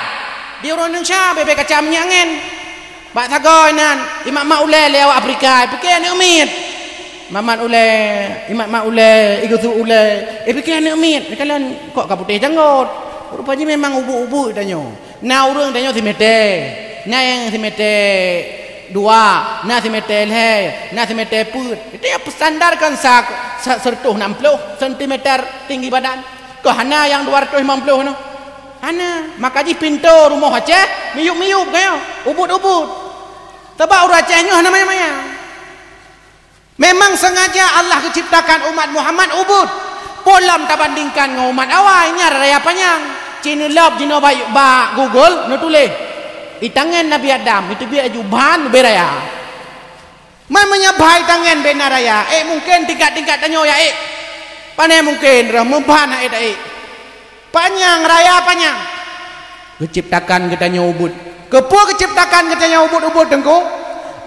Di ureuëng Indonesia, bée-bée kaca minyeuk angén. Bak sagoe nan, imat-mat ulée lé awak Afrika, ipike aneuëk miet. Mamat ulée, imat-mat ulée, igeusu ulée, ipike aneuëk miet. Neukalon, kok ka putéh janggot. Rupa jih memang ubit-ubit tanyoe. Na ureuëng tanyoe simeté, na nyang simeté dua, na simeté lhée, na simeté peuet. Itu nyang standar kan sa-, sa-, seratus enam puluh sentimeter tinggi badan. Kok hana nyang dua ratus lima puluh nyoe? Hana. Maka jih pintoe rumoh Aceh miyueb-miyueb kaya, ubit-ubit. Sabab ureuëng Aceh nyoe hana manyang-manyang. Memang sengaja Allah geucebtakan umat Muhammad ubit. Peue lom tabandingkan ngon umat awai, nyan raya panyang. Ci neulop jinoe bak, bak Google neutuléh, "Itangen Nabi Adam, iteubiet laju ban leubeh raya." Man meunyoe bhai tangen bena raya, ék mungken tingkat-tingkat tanyoe ya ék. Pane mungken roh meuban hana ék ta ék. Panyang, raya panyang. Geucebtakan geutanyoe ubit. Keupeue geucebtakan geutanyoe ubit-ubit, Teungku?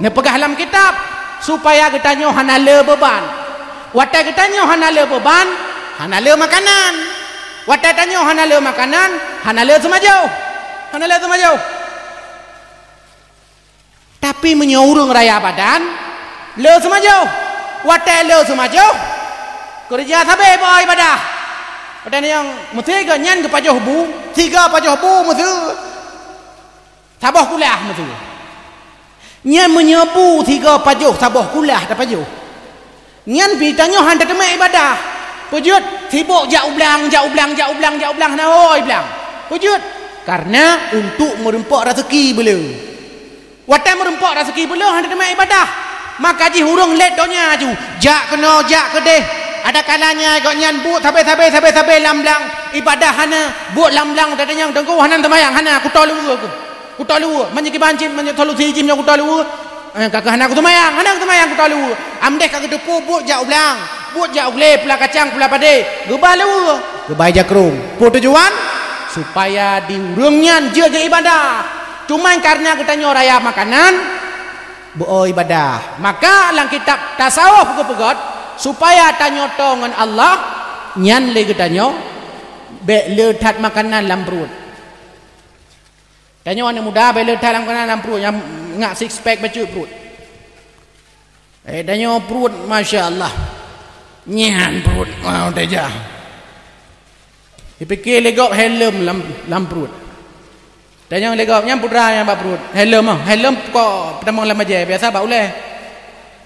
Neupeugah lam kitab, supaya geutanyoe hana le beuban. Watée geutanyoe hana le beuban, hana le makanan. Watée tanyoe hana le makanan, hana le seumajoh. Hana le seumajoh. Tapi meunyoe ureuëng raya badan, le seumajoh. Watée le seumajoh, keureuja sabe beu ibadah. Watée nyang meusi geuh nyan geupajoh bu, siga pajoh bu meusi. Saboh kulah meusi. Nyan meunyoe bu siga pajoh, saboh kulah tapajoh. Nyan pih tanyoe hana teumé ibadah. Peujeuet sibok jak u blang, jak u blang, jak u blang, jak u blang, hana woe blang. Peujeuet? Karena untuk meurumpok raseuki beuleu. Watée meurumpok raseuki beuleu hana teumé ibadah. Maka jih ureuëng lét donya ju, jak keunoe, jak keudeh. Ada kalanya gobnyan buet sabe-sabe, sabe-sabe lam blang, ibadah hana, buet lam blang, watée tanyong, "Teungku, hana seumayang?" "Hana, kuto luweue ku." Kuto luweue, meunyoe kiban cit, meunyoe tholusi jih meunyoe kuto luweue, eh, ka keuh hana kuseumayang, hana kuseumayang kuto luweue. Amdeh ka geuteupeue buet jak u blang, buet jak u glé, pula kacang, pula padé, geuba luweue, geuba jakrong. Peue tujuan? Supaya di ureuëng nyan jeuet geuibadah. Cuma kareuna geutanyoe raya makanan, beu ibadah. Maka lam kitab tasawuf geupeugét, Supaya tanyoe toe ngon Allah, nyan lé geutanyoe bék le that makanan lam pruet. Tanyoe aneuk muda bék le that makanan lam pruet, nyang ngak six pack bacut pruet. Eh, tanyoe pruet, masya Allah. Nyan pruet, wow, teuja. Dipike lé gob helm lam, lam pruet. Tanyong lé gob, "Nyan peue teuma nyang bak pruet?" "Helm, ah, helm kok peutamong lam bajée, biasa bak ulée."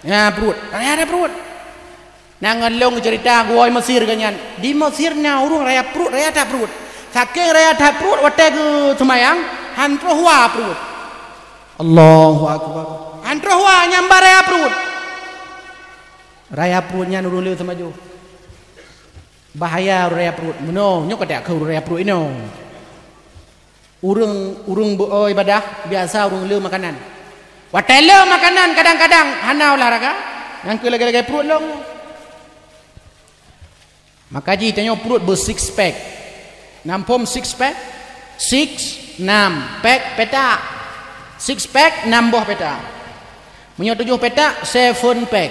"Nyan pruet." "Raya that pruet." Na ngon lôn cerita geuwoe Mesir geuh nyan. Di Mesir na ureuëng raya pruet, raya that pruet. Saking raya that pruet, watée geuseumayang, han troh wa pruet. Allahu Akbar. Han troh wa nyang ba raya pruet. Raya pruet nyan ureuëng le seumajoh. Bahaya ureuëng raya pruet. Meunoe, nyoe ka tak keu ureuëng raya pruet inoe. Ureuëng, ureuëng beu-o ibadah, biasa ureuëng le makanan. Watée le makanan kadang-kadang hana olahraga, nyang keu lagée-lagée pruet lông. Maka jih tanyoe pruet beu six pack. Nam phom six pack? Six, nam, pack, petak. Six pack, nam boh petak. Meunyoe tujoh petak, seven pack.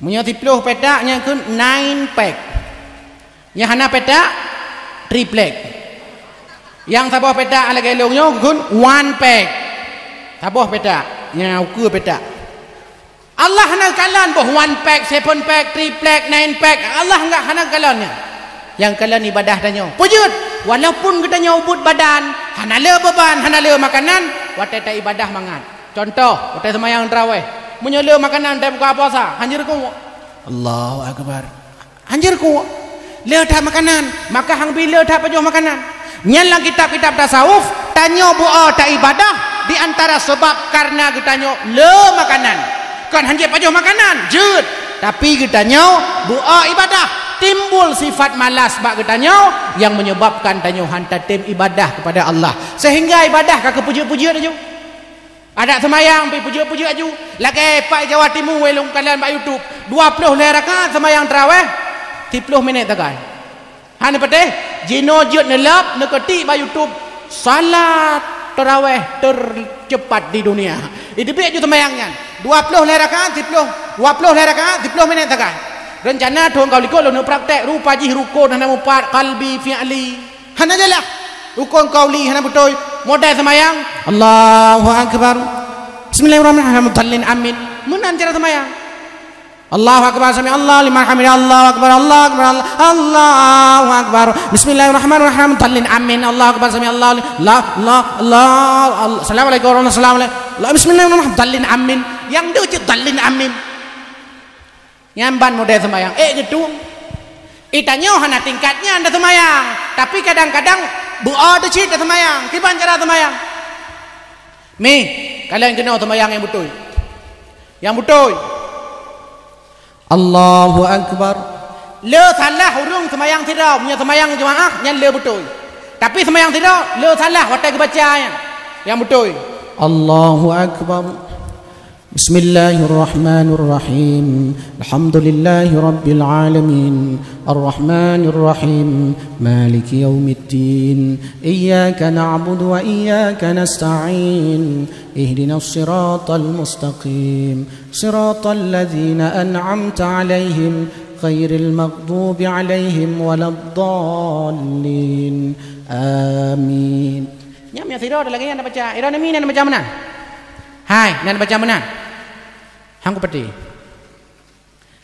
Meunyoe siploh petak, nyan kheun nine pack. Nyang hana petak, triplek. Nyang saboh petak lagée lôn nyoe kheun one pack. Saboh petak, nyang ukeue petak. Allah hana kalon boh one pack, seven pack, triplek, nine pack. Allah enggak hana kalon nyan. Nyang kalon ibadah tanyoe. Peujeuet, walaupun geutanyoe ubit badan, hana le beuban, hana le makanan, watée ta ibadah mangat. Contoh, watée seumayang tarawéh, meunyoe le makanan teuh buka puasa, hanjeuet ruku'. Allahu Akbar. Hanjeuet ruku'. Le that makanan, maka hang bi le that pajoh makanan. Nyan lam kitab-kitab tasawuf, tanyoe beu-o ta ibadah di antara sabab kareuna geutanyoe le makanan. Kon hanjeuet pajoh makanan, jeuet. Tapi geutanyoe beu-o ibadah, timbul sifat malas bak geutanyoe nyang menyebabkan tanyoe han tatem ibadah kepada Allah. Sehingga ibadah ka keupeujeut-peujeut laju. Adak seumayang pih peujeuet-peujeuet aju. Lagée Pak Jawa Timu wai lôn kalon bak YouTube. Dua ploh lhée rakaat seumayang tarawéh, siploh minét sagai. Hana patéh, jinoe jeuet neulab, neukeutik bak YouTube, salat tarawéh tercepat di dunia. Iteubiet ju seumayang nyan. Dua ploh lhée rakaat, siploh, dua ploh lhée rakaat, siploh minét sagai. Reuncana thôn ka likot lôn neupraktek, rupa jih rukon hana mupat, qalbi, fi'li. Hana jeulaih. Rukon qauli hana beutôi. Modai seumayang, Allahu Akbar. Bismillahirrahmanirrahim. Dhallin, amin. Meunan cara seumayang. Allahu Akbar, sami Allahu liman hamidah. Allahu Akbar, Allahu Akbar, Allah-, Allahu Akbar. Bismillahirrahmanirrahim. Dhallin, amin. Allahu Akbar, sami Allahu li-, la, la, la, Allah. Assalamualaikum warahmatullahi wabarakatuh. Bismillahirrahmanirrahim. Dhallin, amin. Nyang deuh cit dhallin, amin. Nyan ban model seumayang. Ék geutueng. Itanyoe hana tingkat nyan taseumayang, tapi kadang-kadang beu-o teuh cit taseumayang. Kiban cara seumayang? Mi, kalon keunoe seumayang nyang beutôi. Nyang beutôi. Allahu Akbar. Le salah ureuëng seumayang sidroe, meunyoe seumayang jeumaáh nyan le beutôi. Tapi seumayang sidroe le salah watée geubaca nyan. Nyang beutôi. Allahu Akbar. Bismillahirrahmanirrahim. Alhamdulillahirabbil alamin. Arrahmanirrahim. Maliki yaumiddin. Iyyaka na'budu wa iyyaka nasta'in. Ihdinas siratal mustaqim. Siratal ladzina an'amta 'alaihim ghairil maghdubi 'alaihim waladdallin. Amin. Nyan meunyoe sidroe lagée nyan na baca. Sidroe nami na baca meunan. Hai, na baca meunan. Han kupatéh.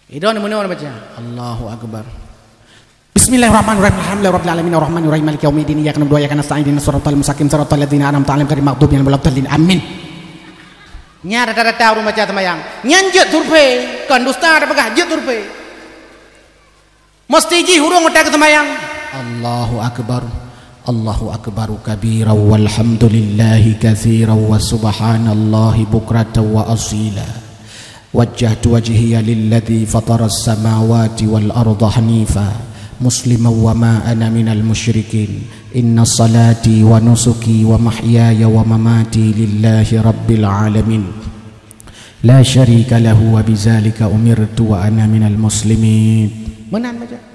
Sidroe meunoe na baca. Allahu Akbar. Bismillahirrahmanirrahim. Alhamdulillahirabbil alamin. Arrahmanirrahim. Maliki yaumiddin. Iyyaka na'budu wa iyyaka nasta'in. Ihdinas siratal mustaqim. Siratal ladzina an'amta 'alaihim ghairil maghdubi 'alaihim waladdallin. Amin. Nyan rata-rata ureuëng baca seumayang. Nyan jeuet survei. Kon dusta tapeugah, jeuet survei. Meusti jih ureuëng watée geuseumayang. Allahu Akbar. Allahu Akbar kabira walhamdulillahi katsira wa subhanallahi bukratan wa asila. Wajjahtu wajhiya lilladzi fataras samawati wal arda hanifa musliman wa ma ana minal musyrikin. Inna salati wa nusuki wa mahyaya wa mamati lillahi rabbil alamin. La syarika lahu wa bizalika umirtu wa ana minal muslimin. Meunan baca.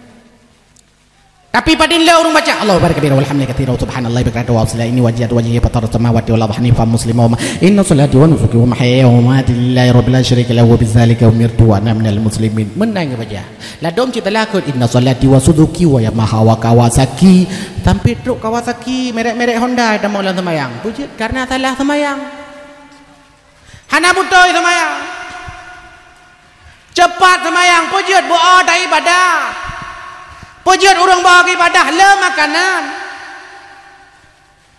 Tapi padum le ureuëng baca, "Allahu akbar kabira, walhamdulillahi katsira, wa subhanallahi bukratan wa asila, inni wajjahtu wajhiya fatara samawati wal ardi hanifan muslima, wa ma, inna salati wa nusuki wa mahyaya wa mamati lillahi rabbil alamin, la syarika lahu, wa bidzalika umirtu wa ana minal muslimin." Meunan geubaca. Ladom cit talakeut, "Inna salati wa suzuki wa Yamaha wa Kawasaki." Sampai trok Kawasaki, merek-merek Honda, tamong lam seumayang. Peue jeuet? Karena salah seumayang. Hana beutôi seumayang. Cepat seumayang, peue jeuet? Beu-o ta ibadah. Peue jeuet ureuëng beu-o ibadah? Le makanan.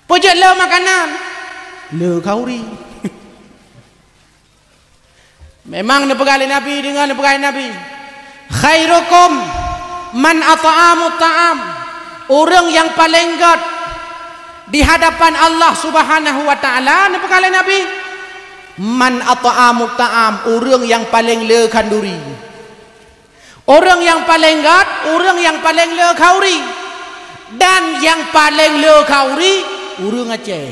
Peue jeuet le makanan? Le khauri. Memang neupeugah lé Nabi, deungoe neupeugah lé Nabi, "Khairukum man at'amu ta'am." Ureuëng nyang paleng gét di hadapan Allah Subhanahu wa Ta'ala, neupeugah lé Nabi, "Man at'amu ta'am," ureuëng nyang paleng le khanduri. Ureuëng nyang paleng gét, ureuëng nyang paleng le khauri. Dan nyang paleng le khauri, ureuëng Aceh.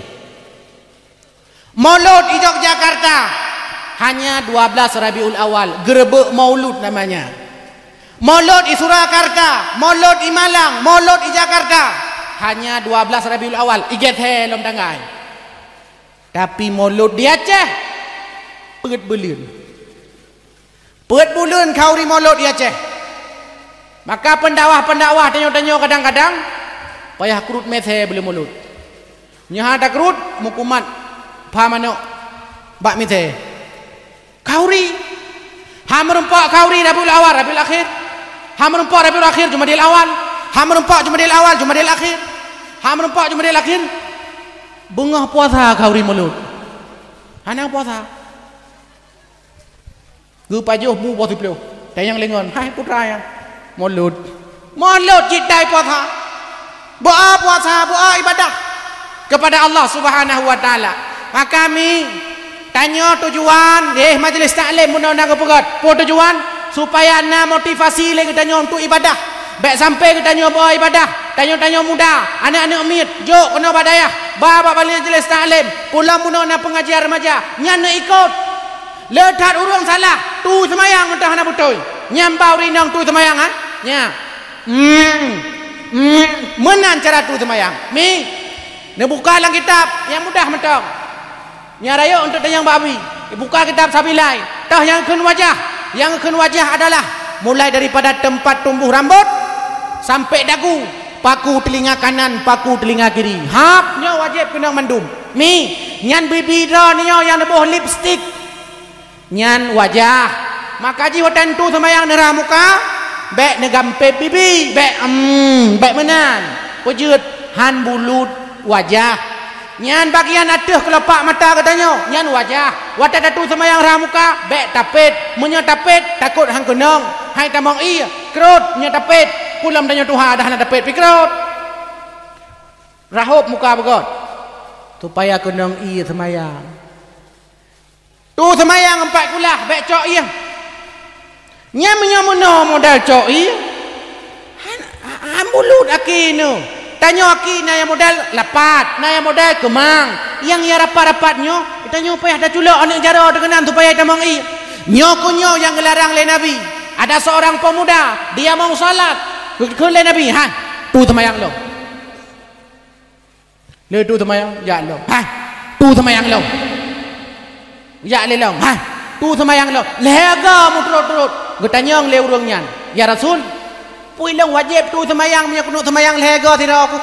Maulud di Yogyakarta hanya dua belas Rabiul Awal, geureubek maulud namanya. Maulud di Surakarta, maulud di Malang, maulud di Jakarta, hanya dua belas Rabiul Awal, iget he lom tanggai. Tapi maulud di Aceh, peuet buleuen. Peuet buleuen khauri maulud di Aceh. Maka pendakwah-pendakwah tanyoe-tanyoe kadang-kadang payah krut misé buleuen maulud. Nyoe hana takrut, meukumat pha manok bak misé. Khauri. Ha meureumpok khauri Rabiul Awal, Rabiul Akhir. Ha meureumpok Rabiul Akhir, Jumadil Awal. Ha meureumpok Jumadil Awal, Jumadil Akhir. Ha meureumpok Jumadil Akhir, beungoh puasa khauri maulud. Hana puasa. Geupajoh bu poh siplôh. Tanyong lingon, "Hai putra nyan, maulud." Maulud cit dai puasa. Beu-o puasa, beu-o ibadah kepada Allah Subhanahu wa Ta'ala. Maka mi, tanyoe tujuan, eh, majlis taklim bunoe na geupeugét. Peue tujuan? Supaya na motivasi lé geutanyoe untuk ibadah. Bék sampai geutanyoe beu-o ibadah. Tanyoe-tanyoe muda, aneuk-aneuk miet, jok keunoe bak dayah, ba bak majlis taklim, pulang bunoe na pengajian remaja, nyan neuikot. Le that ureuëng salah, tu seumayang mantong hana beutôi. Nyan ba ureuëng inong tu seumayang, ha? Nya. Hmm. Hmm. Meunan cara tu seumayang. Mi. Neubuka lam kitab, nyang mudah mantong. Nyan rayeuk untuk tanyong babi. Buka kitab Sabilai. Toh nyang kheun wajah. Nyang kheun wajah adalah mulai daripada tempat tumbuh rambut sampai dagu, paku telinga kanan, paku telinga kiri. Hab nyoe wajéb keunong mandum. Mi, nyan bibi droe nyoe nyang neuboh lipstik. Nyan wajah. Maka jih watée tu seumayang neurah muka, bék neugampéb bibi, bék, em, bék meunan. Peue jeuet? Han bulut wajah. Nyan bagian ateueh keulopak mata geutanyoe, nyan wajah. Watée tatu seumayang rhah muka, bék tapét. Meunyoe tapét, takot han keunong. Hai tamong ié, krot, meunyoe tapét. Peue lom tanyoe tuha dah hana tapét pih krot. Rahôb muka beugöt, supaya keunong ié seumayang. Tu seumayang empat kulah, bék cok ié. Nyan meunyoe meunoe modal cok ié, han, han bulut aki nyoe. Tanyoe aki na nyang modal lapat, na nyang modal keumang. Nyang, nyang rapat-rapat nyoe, tanyoe payah taculok aneuk jaroe teuh keunan supaya tamong ié. Nyoe keuh nyoe nyang geularang lé Nabi. Ada seorang pemuda, dia mau salat. Kheun lé Nabi, "Hai, tu seumayang lom." Le tu seumayang, jak lom. Hai, tu seumayang lom. Jak lé lom. Hai, tu seumayang lom. Lhèe goe meuturot-turot. Geutanyong lé ureueng nyan, "Ya Rasul, peue lôn wajéb tu seumayang meunyoe keuneuk seumayang lhèe goe sidroe ku?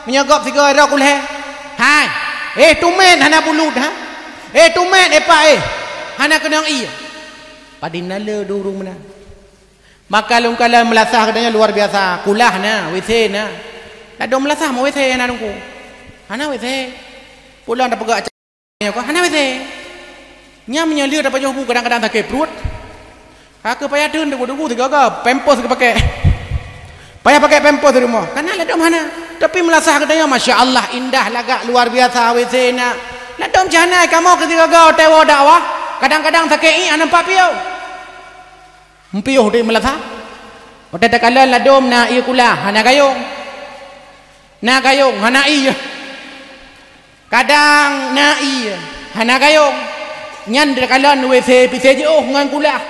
Meunyoe gob sigoe droe ku lhèe?" Hai, eh, tumét hana bulut, ha? Eh, tumét, eh, pak, eh, hana keunong ié. Padum na le dua ureueng meunan. Maka lôn kalon meulasah geutanyoe luar biasa. Kulah na, W C na. Ladôm meulasah meu W C na Teungku? Hana W C. Pulang tapeugah acara nyoe ka hana W C. Nyan meunyoe lheueh tapajoh bu kadang-kadang sakét pruet. Ka keuh payah theun deungon-deungon sigoe-goe, pampers geupakè. Payah pakè pampers di rumoh. Kana ladôm hana. Tapi meulasah geutanyoe, masya Allah, indah lagak luar biasa W C na. Ladôm cit hana, kamoe keuh sigoe-goe watèe woe dakwah, kadang-kadang sakét ié hana nampak piôh. Meupiôh di meulasah. Watèe takalon ladôm na ié kulah, hana gayông. Na gayông, hana ié. Kadang na ié, hana gayông. Nyan takalon W C pih jiôh ngon kulah.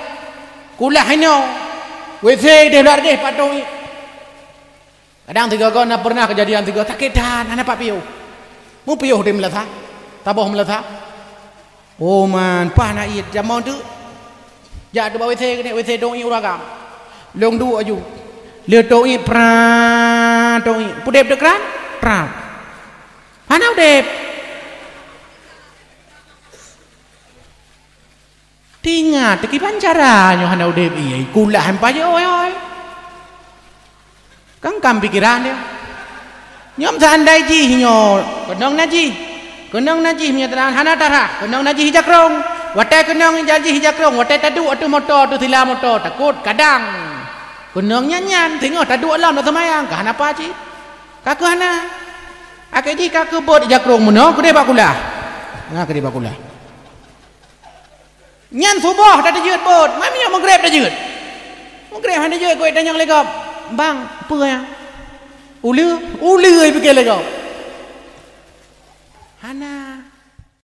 Kulah inoe, W C idéh luar idéh patung ié. Kadang sigoe-goe na pernah keujadian sigoe sakét that, hana pat piôh. Mupiôh di meulasa, saboh meulasa. Oh man, paih na ié, jamoe teuk. Jak teuk bak WC keuneuk, WC tong ié ureueng agam. Lôn duek aju. Lé tong ié, pran, tong ié. Peudeb teuk kran? Pran. Hana udeb. Teuingat, kiban cara nyoe hana udeb ié, kulah han pajoh, oi, oi. Kangkam pikeran dia. Nyoe meuseundai jih nyoe, keunong najih. Keunong najih meunyoe teunan hana tarah, keunong najih jakrong. Watée keunong najih jakrong, watée taduek ateueh moto, ateueh sila moto, takot kadang. Keunong nyan-nyan, singoh taduek lom dak seumayang, ka hana apa cit. Ka keuh hana. Akhé jih ka keuh bot jakrong meunoe, keudeh bak kulah. Na keudeh bak kulah. Nyan suboh dak teujeuet bot, meunyoe meugreb teujeuet. Meugreb hana jeuet, keuh tanyong lé gob, "Bang, peue nyan?" "Uleue." "Uleue," pike lé gob. Hana.